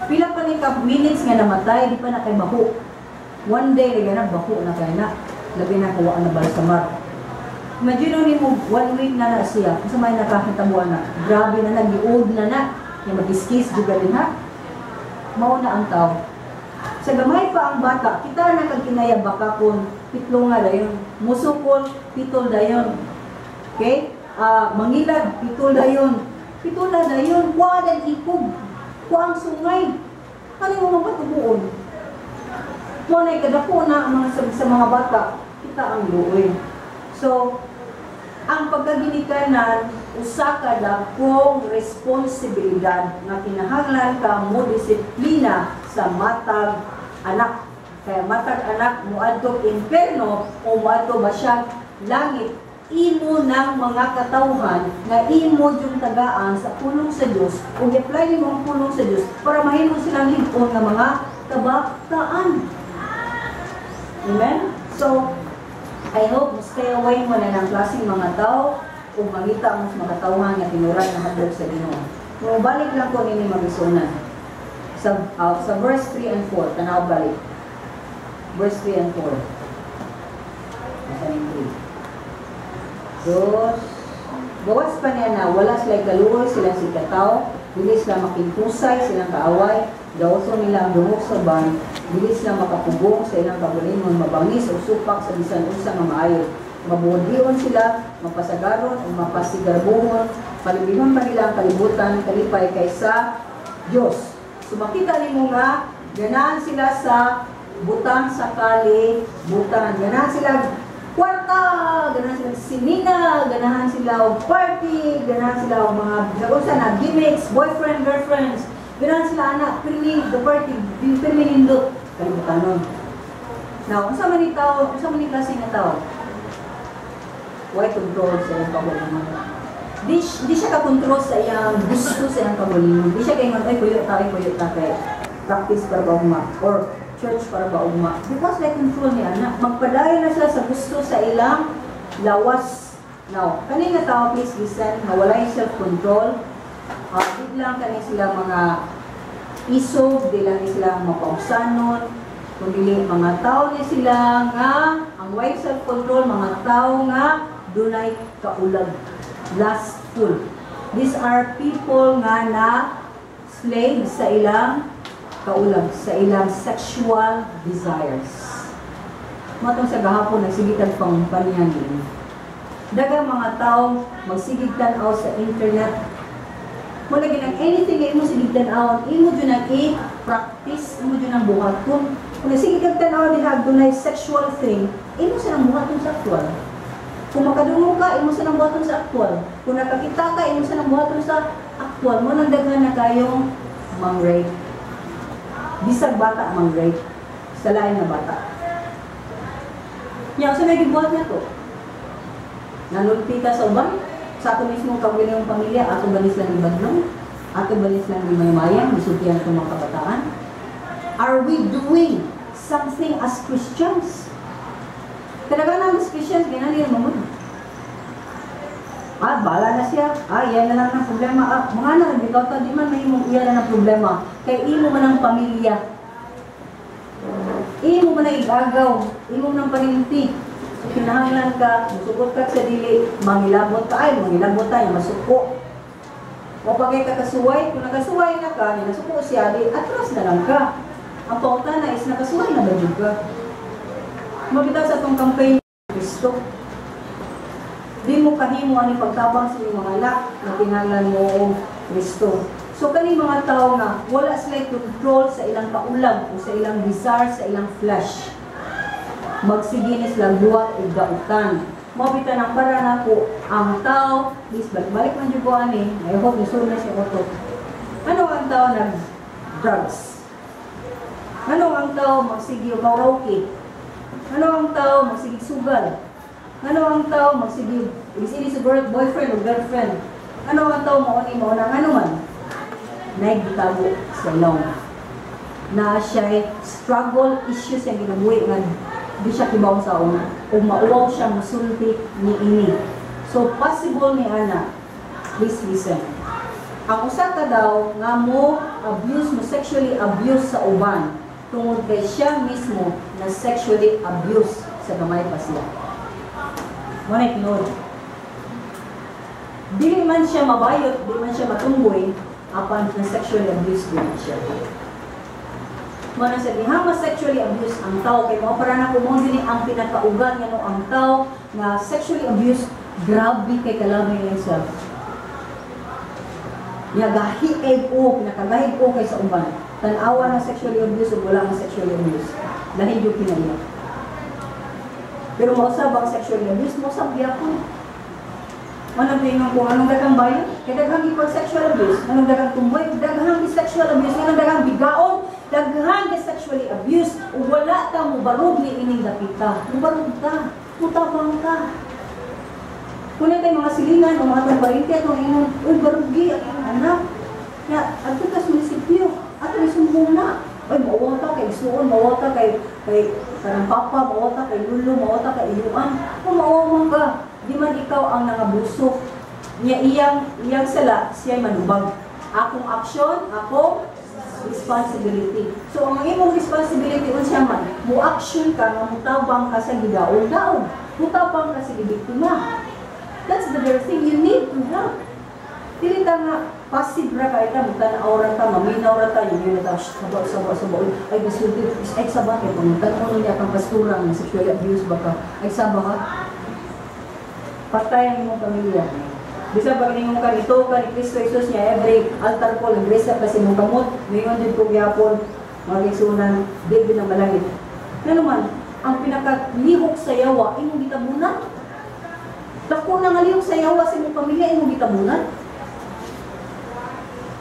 Pila pa ni ka minutes nga namatay, di pa na kay baho. One day, lagi na, baho na kay na. Labi na kuha na balsamar. Imagine ni mo, 1 week na na siya. Kung sa may nakakitabuan na, grabe na, nag-old na na. Yung mag-kiss, juga din ha. Mao na ang tao. Sa gamay pa ang bata, kita na kag kinaya baka kung pitlo nga dayon. Musukol, pitol dayon. Okay? Mangilad, pitol dayon. Pitol dayon, kuha dan ikog. Kuha ang sungay. Ano yung mga patubuon? Mo na kadako na ang mga sa mga bata, kita ang luoy. So, ang pagkaginikanan, usa ka dakong responsibilidad nga kinahanglan ka mo disiplina sa matag anak. Kaya matag anak moadto imperno o moadto ba siya langit, imo ng mga katawhan nga imo yung tagaan sa pulong sa Dios ug i-apply nimo ang pulong sa Dios para mahimo silang lig-on nga mga kabataan. Amen? So, I hope mo stay away mo na ng klaseng mga tao ug mangita mo sa mga katawhan nga tinuran nga hadlok sa Ginoo. Mubalik lang ko nini, mga igsuonan. Sa verse 3 and 4, tanaw balik. Verse 3 and 4. Asa yung 3? Dos. Gawas pa niya na wala sila kaluoy silang si kataw, dili sila makintusay silang kaaway, gawason nila ang dungog sa uban, dili sila makapugong sa ilang kaugalingon, mabangis o supak sa bisan unsa nga maayo. Mabuodion sila, mapasagaron o mapasigarbuhon, palibihon pa nila ang kalibutan, kalipay kaysa Diyos. So makita nimo nga ganahan sila sa butang sa kalibutan. Ganahan sila kwarta, ganahan sila sinina, ganahan sila og party, ganahan sila og mga bisan na gimmicks, boyfriend, girlfriends. Ganahan sila ana, pirmi the party, pirmi nindot kalibutanon. Now, unsa man ni tao, unsa man ni klase nga tao? Way control sa iyang kaugalingon. Di siya ka-control sa iyang gusto sa iyang kaugalingon. Di siya kay ay puyo ta, ay puyo ta kay practice para ba ugma or church para ba ugma. Because like control niya na magpadayon na sila sa gusto sa ilang lawas. Now, kani nga tao, please listen, nga walay self-control. Di lang kani sila mga isog, di lang ni sila mapaugsanon, kundi mga tao ni sila nga ang way self-control, mga tao nga dunay kaulag, lustful. These are people nga na slave sa ilang kaulag, sa ilang sexual desires. Matong sa gahapon, nagsigig tag pangumpanya ni. Daghang mga tao magsigig tan-aw sa internet. Mo lagi nang anything nga imo sigig tan-awon, imo jud ang i-practice, imo jud ang buhaton. Kung nagsige kag tan-aw diha dunay sexual thing, imo sa nang buhaton sa actual. Kung makadungog ka, imo sa nang buhaton sa actual. Kung nakakita ka, imo sa nang buhaton sa actual. Mo nang daghan na kayong mang-rape. Bisag bata mang-rape sa lain nga bata. Nya, sa may gibuhat na to? Nanulpi ka sa uban? Sa ato mismo kaugalingong pamilya, ato ba ni silang ibadlong? Ato ba ni silang gimaymayan? Gisultihan itong mga kabataan? Are we doing something as Christians? Talaga na as Christians, ganyan din mo. Ah, bala na siya. Ah, yan na lang ang problema. Ah, mga anak, bitaw ta, di man mahimong iya na ng problema. Kay imo man ang pamilya. Imo man ang igagaw. Imo man ang parinti. So, kinahanglan ka, musugot ka sa dili, mangilabot ka, ay, mangilabot tayo, masuko. O pagay ka kasuway, kung nakasuway na ka, nasuko siya, di atras na lang ka. Ang pautana is nakasuway na ba jud ka? Mabitaw sa atong campaign, Kristo. Di mo kahimo ani pagtabang sa inyong mga anak na kinahanglan mo og Kristo. So kani mga tao nga wala sila control sa ilang kaulag o sa ilang desire sa ilang flesh. Magsige ni sila buhat og dautan. Mao bitaw nang para nako ang tao, please balik man jud ko ani, I hope ni na siya utok. Ano ang tao nag drugs? Ano ang tao magsige og karaoke? Ano ang tao magsige sugal? Ano ang tao magsige isili sa boyfriend o girlfriend? Ano ang tao mao ni mao na ngano man? Naigitago sa ilong. Na siya struggle issues sa ginabuhi nga di siya kibaw sa una o mauwaw siya musulti ni ini. So possible ni ana, please listen. Ang usa ka daw nga mo abuse, mo sexually abuse sa uban tungod kay siya mismo na sexually abuse sa gamay pa siya. Mo na tinuod. Dili man siya mabayot, di man siya matumboy, apan na sexually abuse din siya. Mo na sa diha ma sexually abuse ang tao kay mao para na mo ni ang pinakaugan nga no ang tao nga sexually abuse Grabe kay kalamay ilang self. Nya gahi kay ko, pinakagahi ko kay sa uban. Tan-awa na sexually abuse ug wala nga sexually abuse. Lahi jud kinaiya. Pero mausab ang sexually abuse, mausab gyapon. Manang tingnan ko, anong daghang bayan? Kay daghang ipag sexual abuse, anong daghang tumboy, daghang sexual abuse, anong daghang bigaon, daghang sexually abuse, ug wala ta mobarog ni ining dapita. Mubarog ta, mutabang ta. Kung tayo mga silingan o mga atong parente atong ingon, "Uy, barugi ang imong anak. Ya, adto ka sa munisipyo, ato isumbong na." Uy, mauwa ta kay isuon, mauwa ta kay kanang papa, mauwa ta kay lulo, mauwa ta kay iyuan. Kung mauwa man ka, di man ikaw ang nangabuso. Nya iyang sala, siya manubag. Akong aksyon, akong responsibility. So ang imong responsibility unsa man, mo action ka nga mutabang ka sa gidaog-daog, mutabang ka sa gibiktima. That's the very thing you need to help. Dili ta nga passive ra kay ta, mutan-aw ra ta, maminaw ra ta, yun yun ta, "Shh, saba, saba, saba, uy, ay gisulti, ay saba kay pangutan niya kang pastura nga sexually abuse ba ka, ay saba ka." Patay ang imong pamilya. Bisa pag ningon ka ito ka ni Kristo Jesus niya every altar call iglesia pa sa imong kamot, ningon din ko gyapon mga igsuonan, di gyud na malangit. Ngano man, ang pinakalihok sa yawa imong gitabunan. Dako na nga lihok sa yawa sa imong pamilya imong gitabunan.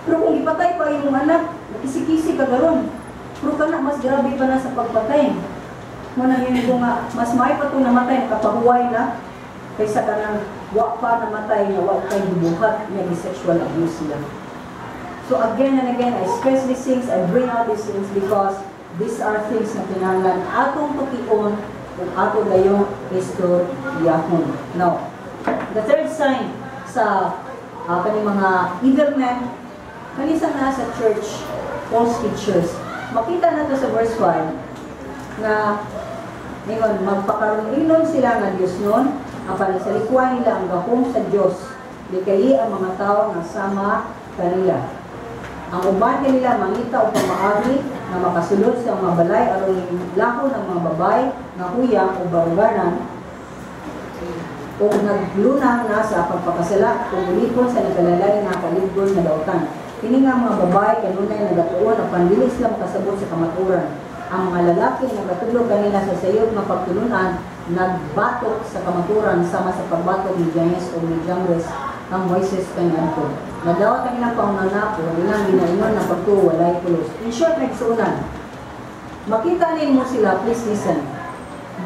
Pero kung ipatay pa imong anak, nakisi-kisi ka garon. Pero kana mas grabe pa na sa pagpatay. Mo na yun ko nga, mas may pa itong namatay, nakapahuway na, kaysa kanang wa pa namatay nga wa kay gibuhat nga sexual abuse sila. So again and again, I stress these things, I bring out these things because these are things na kinahanglan atong tukion kung ato gayong istoryahon. Now, the third sign sa kaning mga evil men, kanisa na sa church, false teachers. Makita na to sa verse 5 na ningon magpakaroon sila nga Dios nun, apan sa likway nila ang gahom sa Dios. Likayi ang mga tao nga sama kanila. Ang uban kanila mangita og pamaagi nga makasulod sa mga balay aron lahon ang mga babay nga huyang o baruganan o naglunang na sa pagpakasala o ulipon sa nagkalalay nga kaliggon nga dautan. Kini nga mga babae kanunay nagatuon apan dili sila makasabot sa kamatuoran. Ang mga lalaki nga nagatudlo kanila sa sayop nga pagtulunan nagbatok sa kamatuoran sama sa pagbatok ni Jannes o ni Jambres ang Moises kaniadto. Nadawat ang ilang panghunahuna o ilang ginaingon na pagtuo walay pulos. In short, nagsuunan. Makita nimo sila, please listen.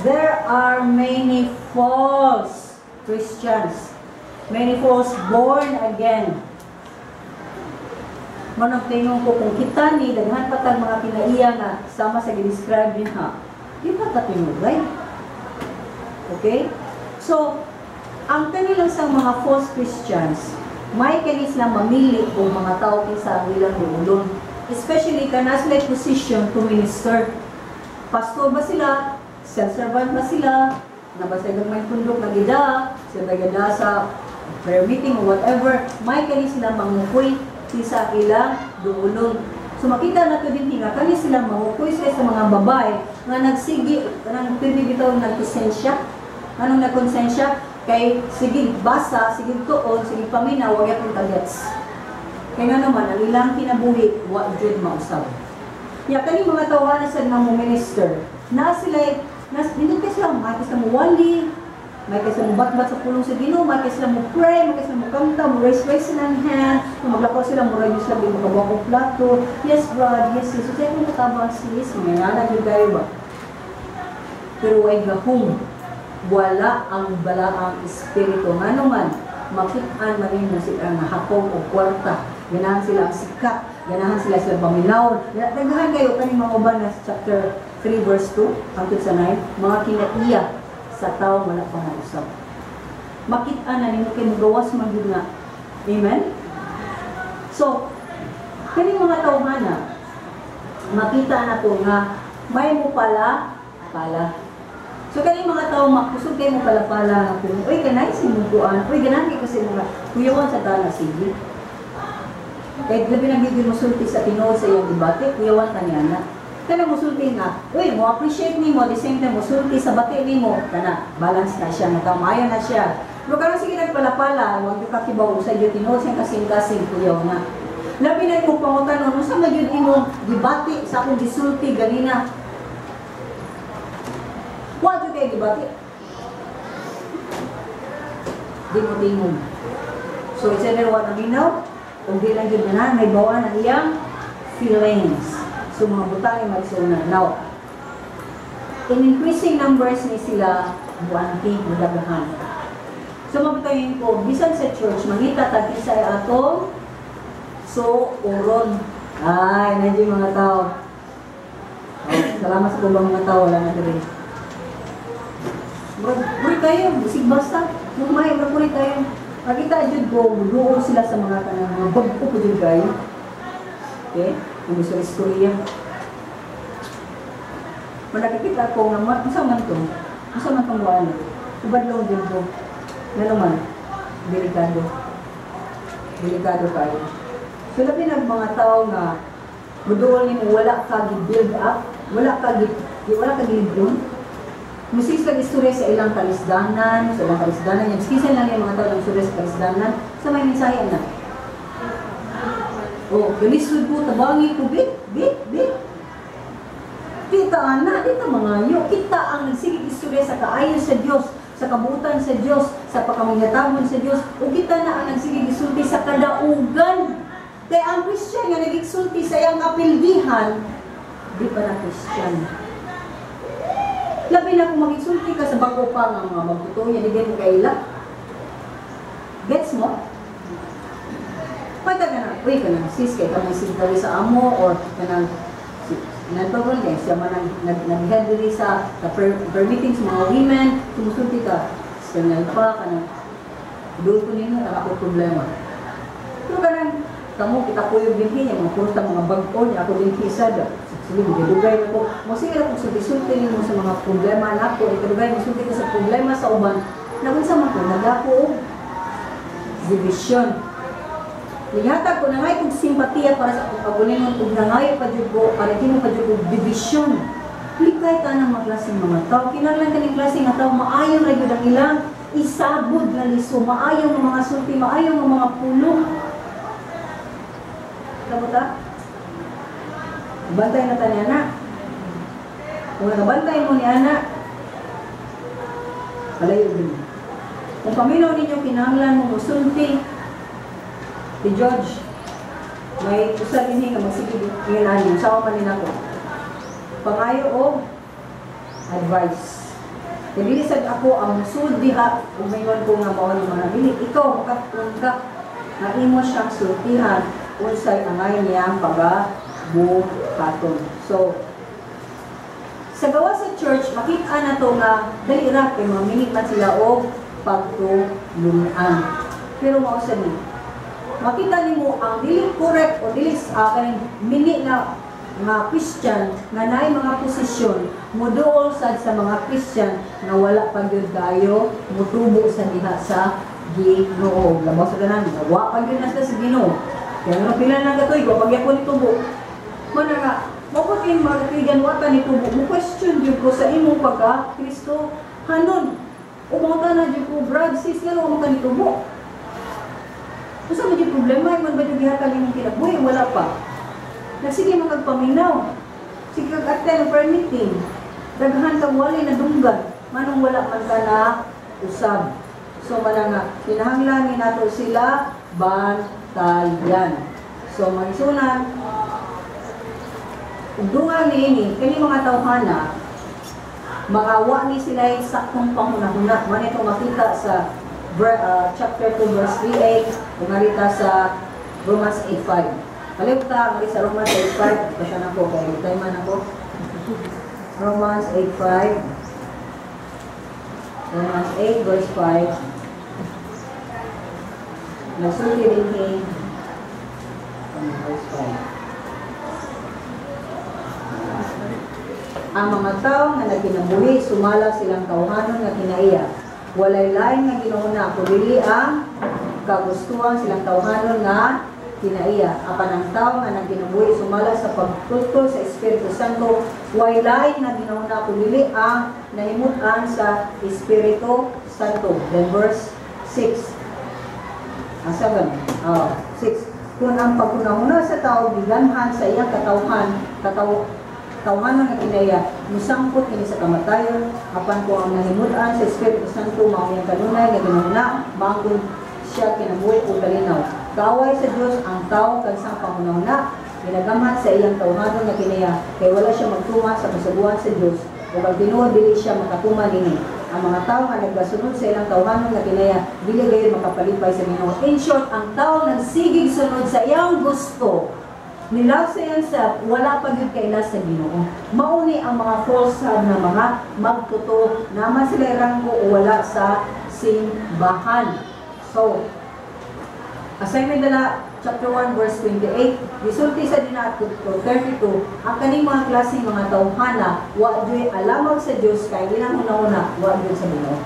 There are many false Christians. Many false born again. Manong tingong ko kung kita ni daghan pa tag mga kinaiya nga sama sa gi-describe niya. Di pa ta tinugay. Okay? So, ang kanilang sa mga false Christians, may kani sila mamili og mga tao kinsa ang ilang duulon. Especially kana sila position to minister. Pastor ba sila? Self-servant ba sila? Na ba sila may tundok na gida? Sila gida sa prayer meeting or whatever. May kani sila mangukoy kinsa ilang duulon. So makita na to din nga kani sila mangukoy sila sa mga babae nga nagsigi kanang pirmi bitaw nagkonsensya. Anong nagkonsensya? Kay sige basa, sige tuon, sige paminaw, wag yapon kagets. Kay nga naman ang ilang kinabuhi wa jud mausab. Ya kani mga tawana sa nga mo minister, na sila nas nindot kay sila may sila mo wali, may kay sila mo batbat sa pulong sa Ginoo, may kay sila mo pray, may kay sila mo kanta, mo raise raise silang hand, kung maglakaw sila mo raise sila mo makabuak og plato. "Yes, brod, yes, sis." So kung katabang sis, mga ngana jud kayo ba? Pero way gahom, wala ang balaang espiritu. Nga naman, makitaan man nimo sila nga hakog og kwarta. Ganahan sila ang sikat, ganahan sila sa paminaw. Daghan kayo kaning mga uban na chapter 3 verse 2 hangtod sa 9, mga kinaiya sa tao wala pa mausab. Makita na nimo kay mugawas man gyud nga. Amen? So, kaning mga tawhana, makita na to nga may mo pala pala. So kaning mga tao makusog kay mo pala pala nga kung uy kanay sinuguan, uy ganahan kay kasi mga kuyawan sa tana sige. Kay labi na gyud mosulti sa tinuod sa iyang debate, kuyawan ta niya na. Kana mosulti nga, uy mo appreciate nimo, the same time mosulti sa bati nimo, kana balance na siya, nga maayo na siya. Pero karon sige nagpalapala, wag yung kakibaw sa iyo tinuod siyang kasing-kasing kuyaw na. Labi na imong pangutanon, unsa man jud imong gibati sa akong gisulti ganina? Wa jud kay gibati. Di mo tingog. So, it's either wa naminaw, o di lang jud na may bawa ang iyang feelings. So, mga butang ay magsunan. Now, in increasing numbers ni sila, buanti, mudagahan. So, mabutayin ko, bisan sa church, mangita tag sa atong so uron. Ay, nandiyo yung mga tao. Oh, salamat sa kubang mga tao, wala na diri. Murag, puri kayo, bisig basta. Mumay, murag puri kayo. Makita jud ko, duol sila sa mga kanang mga bag-o po jud kayo. Okay? Kung gusto istorya. Kung nakikita ko nga, unsa man to? Unsa man tong wala? Ubadlong jud ko. Ngano man, delikado. Delikado kayo. So, labi nag mga tao nga, muduol nimo wala ka gi-build up, wala ka gi-build. Musis kag istorya sa ilang kalisdanan, yung kisan lang yung mga tao ng istorya sa kalisdanan, sa may mensahe na. Oh, galisod ko, tabangi ko, bit, bit, bit. Di ta ana, di ta mangayo. Kita ang nagsigig istorya sa kaayo sa Dios, sa kabuutan sa Dios, sa pakamangatamon sa Dios, o kita na ang nagsigig isulti sa kadaugan. Kaya ang Christian nga nagigsulti sa iyang kapildihan, di pa na Christian. Labi na kung magigsulti ka sa bago pa nga mga magtotoo niya, di mo kaila. Gets mo? Pwede ka na, uy ka na, sis, kay ka may sigdali sa amo, or ka nang, nagpapon kay siya man ang nag-head diri sa prayer meeting sa mga women, tumusulti ka, sa pa, ka nang, doon ko ninyo, ang ako problema. Pero ka nang, kamo, kita ko yung dinhi, yung mga puro mga bag-o niya, ako dinhi sad. Sige, dugay na ko. Mo sige na kung sulti-sulti nimo sa mga problema nako, ikadugay mo sulti ka sa problema sa uban, nagunsa man ko, nagako og division. Nihatag ko na ngay kog simpatiya para sa akong kagulingon ug nangayo pa jud ko para himo pa jud og division. Likay ta ng mga klaseng mga tao. Kinahanglan kaning klase nga tao maayo ra gyud ang ilang isabod nga liso, maayo nga mga sulti, maayo nga mga pulong. Kamo ta? Bantay na ta ni ana. Kung nakabantay mo ni ana, palayo din. Kung paminaw ninyo kinahanglan mo musulti, si George, may usa dinhi nga magsige ngayon ani, usawa man ni nako. Pangayo og advice. Kay dili sad ako ang musud diha ug maingon ko nga mao ni mga dili, ikaw makatun ka nga imo siyang sultihan unsay angay niyang pagabuhaton. So, sa gawa sa church, makita na to nga dali ra kay mamili man sila og pagtulunan. Pero mao sad ni makita nimo ang dili correct o dili kaning mini na mga Christian nga naay mga posisyon moduol sad sa mga Christian nga wala pa gyud kayo motubo sa diha sa Ginoo. Labaw sa tanan, wa pa gyud na sila sa Ginoo. Kaya nga pila na katuig, wa pa gyapon nitubo. Mana nga mao po kay mga katuigan wa ta nitubo, mo question gyud ko sa imong pagka Kristo hanon. O mga na gyud ko, brad, sis, ngano mo ka nitubo? Unsa man gyud problema, man ba gyud gihatag imong kinabuhi, wala pa. Nagsige man kag paminaw. Sige kag attend prayer meeting. Daghan kag wali na dunggan, manong wala man ka na usab. So mana nga kinahanglan ni nato sila bantayan. So magisunan ug dungan niini kini mga tawhana mga wa ni sila saktong panghunahuna. Man ito makita sa chapter 2 verse 3a ug ngarita sa Romans 8:5. Palibot ta ngari sa Romans 8:5, pasya na ko kay time man ako. Romans 8:5. Romans 8 verse 5. Nagsulti dinhi verse 5. Ang mga tao nga nagkinabuhi sumala silang tawhanon nga kinaiya. Walay lain nga ginuuna kundi ang kagustuhan silang tawhanon nga kinaiya. Apan ang tao nga nagkinabuhi sumala sa pagtultol sa Espiritu Santo, walay lain nga ginuuna kundi ang nahimutan sa Espiritu Santo. Then verse 6. 7. 6. Kung ang paghunahuna sa tao gigamhan sa iyang katawhan, tawhanon nga kinaiya, musangpot kini sa kamatayon, apan kung ang nahimutan sa Espiritu Santo mao iyang kanunay nga ginahuna, maangkon siya kinabuhi o kalinaw. Kaaway sa Dios ang tao kansang panghunahuna, ginagamhan sa iyang tawhanon nga kinaiya, kay wala siya magtuma sa kasabuan sa Dios, ug ang tinuod dili siya makatuma nini. Ang mga tao nga nagbasunod sa ilang tawhanon nga kinaiya, dili gayud makapalipay sa Ginoo. In short, ang tao nagsigig sunod sa iyang gusto, nila sa iyang self, wala pa gyud kaila sa Ginoo. Mao ni ang mga false na mga magtotoo naman sila ranggo o wala sa simbahan. So, assignment dala chapter 1 verse 28, gisulti sa dina to 32, ang kaning mga klaseng mga tawhana, wa juy alamag sa Dios kay ilang hunahuna wa gyud sa Ginoo.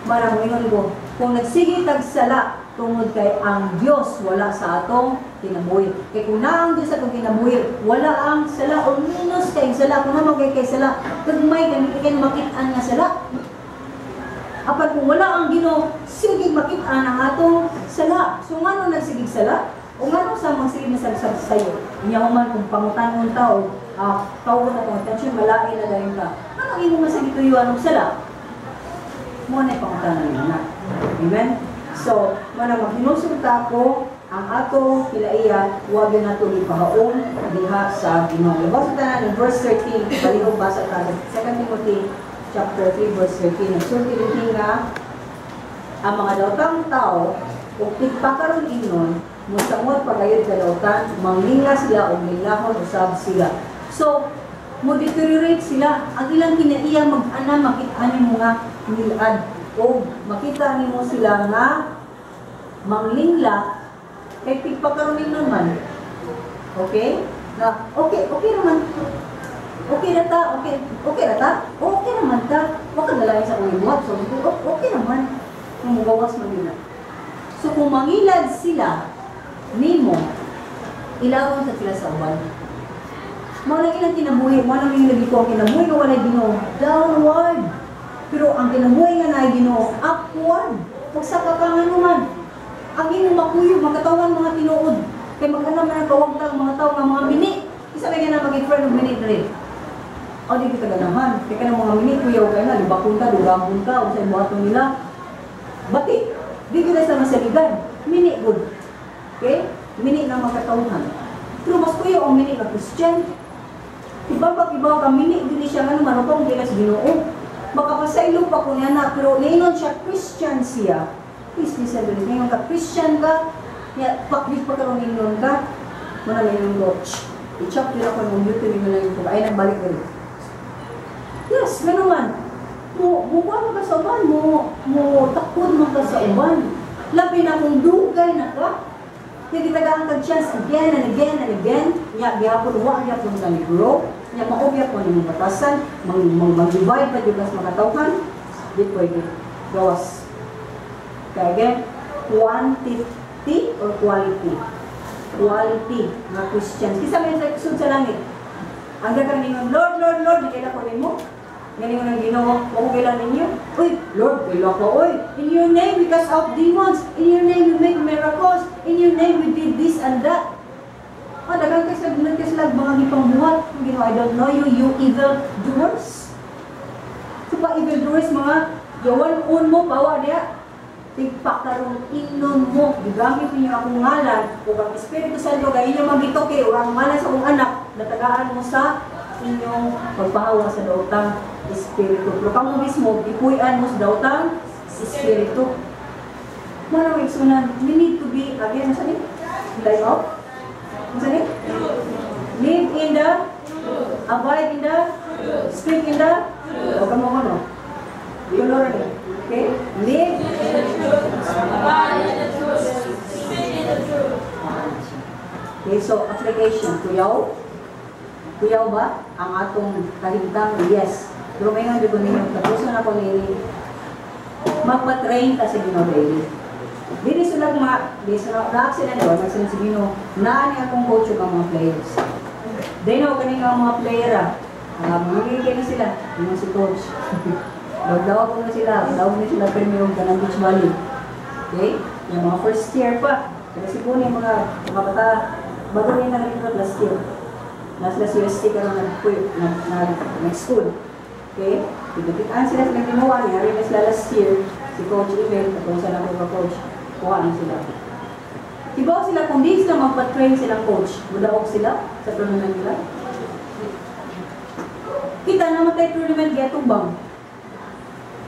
Mara moingon ko, kung nagsige tag sala tungod kay ang Dios wala sa atong kinabuhi. Kay kung naa ang Dios sa atong kinabuhi, wala ang sala o minus kay sala. Kung naman kay sala, gagmay kay kay makit-an nga sala. Apan kung wala ang Ginoo, sige makit-an ang atong sala. So ngano nagsigig sala? O ngano sa magsige na sa sayo? Inya man kung pangutan-on ta o tawgon na tong attention, malain na dayon ka. Anong imo man sa gituyuan og sala? Mo na pangutanan na. Amen? So, mana maghinulsol ta ko ang ato kinaiya, huwag yun nato ipahaon diha sa Ginoo. Labas sa tanan in verse 13, balihog basa ta 2 Timothy chapter 3 verse 13. Nagsulti dinhi nga ang mga daotang tao ug tigpakaron ingnon mosamot pagayod kadautan, manglinga sila og lingahon usab sila. So, mo deteriorate sila. Ang ilang kinaiya mag-ana makita nimo nga nilad o makita nimo sila nga manglingla kay tigpakaron ingnon man. Okay? Na okay, okay naman. Okay na ta, okay, okay na ta, okay naman ta. Wa ka nalain sa akong ibuhat. So, okay naman. Kung mugawas man nila. So, kung mangilad sila nimo, ilawon sa sila sa uban. Mao lang ilang kinabuhi, mao lang yung lagi ko ang kinabuhi nga walay Ginoo, downward. Pero ang kinabuhi nga naay Ginoo, upward. Pagsaka ka nga naman. Ang imong makuyog, makatawan mga tinuod. Kay mag-anam man ang kawagtang mga tao nga mga mini. Isa may gana maging friend og mini diri. O di kita ganahan. Kay kanang mga mini kuyaw kay na libakon ka, dugambon ka, unsay buhaton nila. Bati, di gyud sa masaligan. Mini good. Okay? Mini na makatawhan. Pero mas kuyaw ang mini nga Christian. Iba pa iba ka mini gyud ni siya nga naman upang dila sa Ginoo. Makapasaylo pa ko niya na pero niingon siya Christian siya. Please listen to this. Ngayon ka Christian ka, ya pakbit pa karon ingon ka. Muna may ko. I-chop nila ko ng YouTube nyo lang yung ay nagbalik dali. Yes, gano'n man. Mo, mo ka sa uban, mo takod mo ka sa uban. Labi na kung dugay na ka. Kaya gitagaan kag chance again and again and again. Nya gihapon wa gyapon ka ni grow. Nya mao gyapon imong batasan, mang mang mag-divide pa jud kas makatawhan. Di pwede. Gawas. Kaya again, quantity or quality? Quality nga Christians. Kisa may sa sud sa langit. Ang daghang ningon, "Lord, Lord, Lord, di kaila ko nimo." Ganingon ang Ginoo, "Wa ko kaila ninyo." "Uy, Lord, kaila ko, oy. In your name we cast out demons. In your name we make miracles. In your name we did this and that." Ah, daghang kay sa kay sila mga gipangbuhat. Ang Ginoo, "I don't know you, you evil doers." So pa evil doers mga jawan un mo pawa diya. Tigpakarong ingnon mo, gigamit ninyo akong ngalan, ug ang Espiritu Santo kay inyo magituki, ug ang ngalan sa akong anak, natagaan mo sa inyong pagpahawa sa daotang espiritu. Pero kamo mismo, gipuy-an mo sa daotang espiritu. Mao na igsunan, we need to be, again, nasa ni? Light off? Nasa ni? Live in the, abide in the, speak in the, o kamo ko no? Color ni. Okay? Live Abide in the truth. Speak in the truth. Okay, so application, kuyaw? Kuyaw ba ang atong kahimtang? Yes. Pero may nga ko ninyo, tapuson ako nini, magpa-train ta sa Ginoo daily. Dili sila ma, di sila na-accident do, nagsunod sa Ginoo, naa ni akong coach ug ang mga players. They know kani nga mga player ah. Mga na sila, yung si coach. Dawag ko na sila, dawag na sila premium kanang beach volley. Okay? Yung mga first year pa. Kasi po yung mga bata, bago rin nag-recruit last year. Nasa sila UST karon nag school. Okay? Pinukitaan sila sila ginawa, nangyari na sila last year. Si Coach Emil, katong sa nako ka coach, kuha na sila. Kibaw sila kung di sila magpa-train silang coach, mudaog sila sa tournament nila. Kita naman tayo tournament getubang.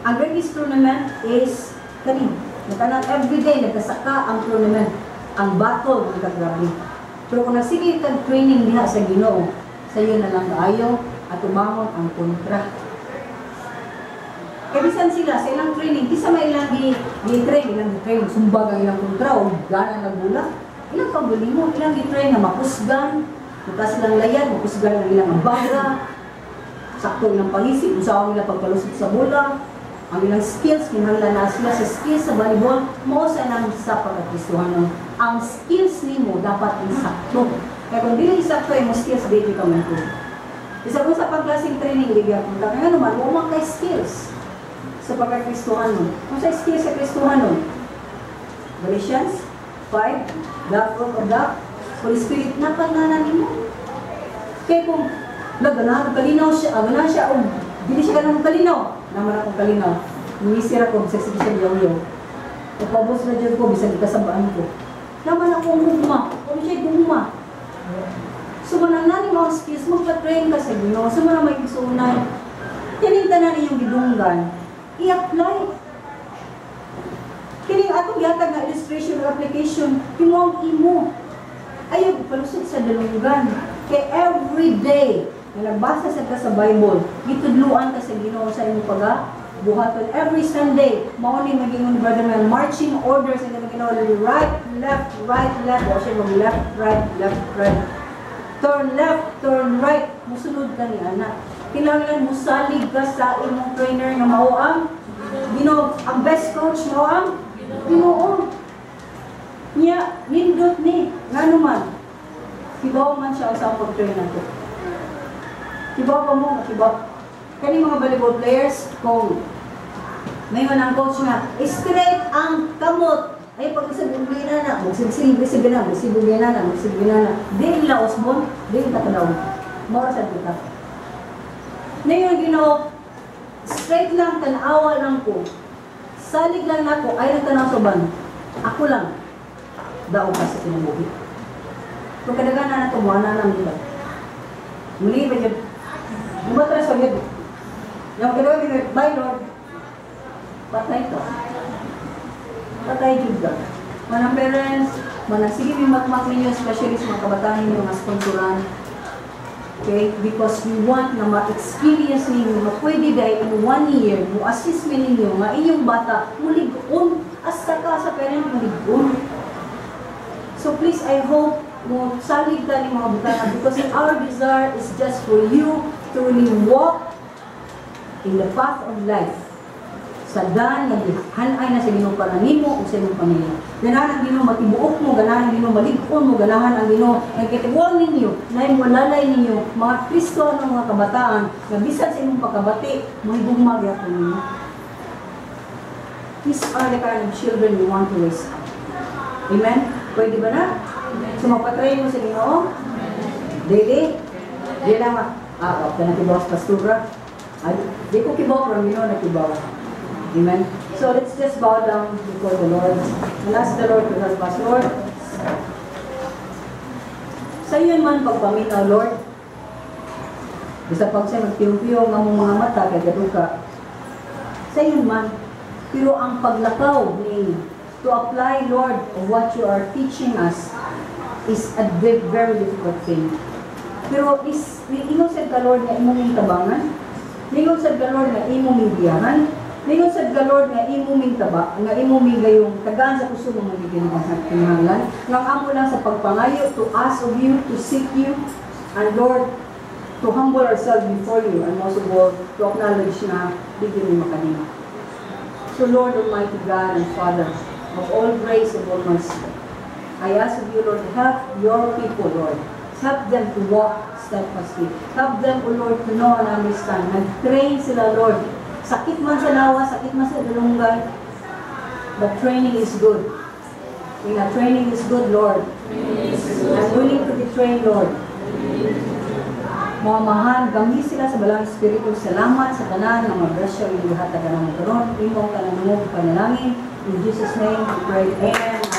Ang greatest tournament is kani. Nagkanang everyday, nagkasaka ang tournament. Ang battle, nagkagrabe. Pero kung nagsige kag training diha sa Ginoo, sa iyo na lang kaayo at umangon ang kontra. Kaya bisan sila sa ilang training, kisa may ilang gi-train, ilang gi-train, sumbag ang ilang kontra o gana nagbula. Ilang kaugalingon, ilang gi-train na makusgan, mutas silang layan, makusgan ang ilang baga, sakto ilang pangisip, unsa ang ilang pagpalusot sa bola, ang ilang skills, kinahanglan na sila sa skills sa volleyball, mao sa nang sa pagkakristohanon. Ang skills nimo dapat insakto. Kaya kung dili insakto imong skills, dili ka ma-improve. Isa kung sa pagklaseng training, di gyapon ka. Kaya naman, wa kay skills sa pagkakristohanon. Kung sa skills sa Kristohanon, Galatians 5, the fruit of the Holy Spirit, napagnanan nimo. Kaya kung naganahan kalinaw siya, ganahan siya, o dili siya ganang kalinaw, naman akong kalinaw. Nangisira ko, bisag sige siya yaw-yaw. O paubos na dyan ko, bisag ikasabaan ko. Naman akong gugma, kung siya gugma. So manang nani mo ang skills, magpa-train ka sa Ginoo. So manang may igsuonan. Kining tanan inyong gidunggan, i-apply. Kining atong gihatag nga illustration or application, himong imo. Ayaw palusot sa dalunggan. Kay every day na nagbasa sa ka sa Bible, gitudluan ka sa Ginoo sa imong paga buhaton. Every Sunday, mao ni magingon Brother Mel, marching orders in the Ginoo, right, left, right, left, o siya mag left, right, left, right. Turn left, turn right, musunod ka ni ana. Kinahanglan musalig ka sa imong trainer nga mao ang Ginoo, ang best coach mao ang Ginoo. Nya nindot ni ngano man. Kibaw man siya sa pag-train nato. Kibaw pa mo, kibaw. Kani mga volleyball players, kung ngayon ang coach nga, straight ang kamot. Ay, pag isang na na, magsigsigbi sige na, magsigbi na na, magsigbi na na. Di nila osbon, di nila kadaw. Mora sa kita. Ngayon, Ginoo, straight lang, tanawa lang ko. Salig lang nako, ay nagtanaw sa uban. Ako lang, daog ka sa kinabuhi. Kung kadagana na ito, na lang dito. Muli ba yun? Umatras pa yun. Yung kadagan, bye Lord. Patay to. Patay jud ka. Manang parents, manang sige mi matmak ninyo, especially sa mga kabataan ninyo nga sponsoran. Okay? Because we want na ma-experience ninyo nga pwede dahil in one year, mo assist mi ninyo nga inyong bata mulig-on. Asa ka sa parent mulig-on. So please, I hope mo salig ka ni mga butana because our desire is just for you to really walk in the path of life sa dan nga gihanay na sa Ginoo para nimo ug sa imong pamilya. Ganahan ang Ginoo matibuok mo, ganahan ang Ginoo malig-on mo, ganahan ang Ginoo nga kitibuang ninyo, na molalay ninyo mga Kristo ng mga kabataan nga bisan sa imong pagkabati, mahigugma gyapon ninyo. These are the kind of children we want to raise up. Amen? Pwede ba na? So magpa-train mo sa Ginoo? Dili? Di lang ma. Ah, okay na kibaw sa pastura. Ay, di ko kibaw, pero Ginoo na kibaw. Amen? So let's just bow down before the Lord and ask the Lord to help us. Lord, sa iyo man pagpaminaw, Lord, bisa pag sa magpiyong-piyong ang mga mata kay gaduka. Sa iyo man, pero ang paglakaw ni to apply, Lord, of what you are teaching us is a very, very difficult thing. Pero is niingon sad ka, Lord, nga imong ming tabangan, niingon sad ka, Lord, nga imong ming biyahan, niingon sad ka, Lord, nga imong ming taba, nga imong ming gayong tagaan sa kusog nga mga kinahanglan, nga ang amo lang sa pagpangayo to ask of you, to seek you, and Lord, to humble ourselves before you, and most of all, to acknowledge na di gyud mi makanima. So Lord Almighty God and Father, of all grace and all mercy, I ask of you, Lord, help your people, Lord. Help them to walk steadfastly. Help them, O Lord, to know and understand. Nag-train sila, Lord, sa Sakit man sa lawas, sakit man sa dalunggan, but training is good. Nga, "Training is good, Lord. I'm willing to be trained, Lord." Mga amahan, gamit sila sa Balaang Espiritu. Salamat sa tanan ng mga grasya nga gihatagan namo karon. Imong kananungog panalangin. In Jesus' name we pray. Amen.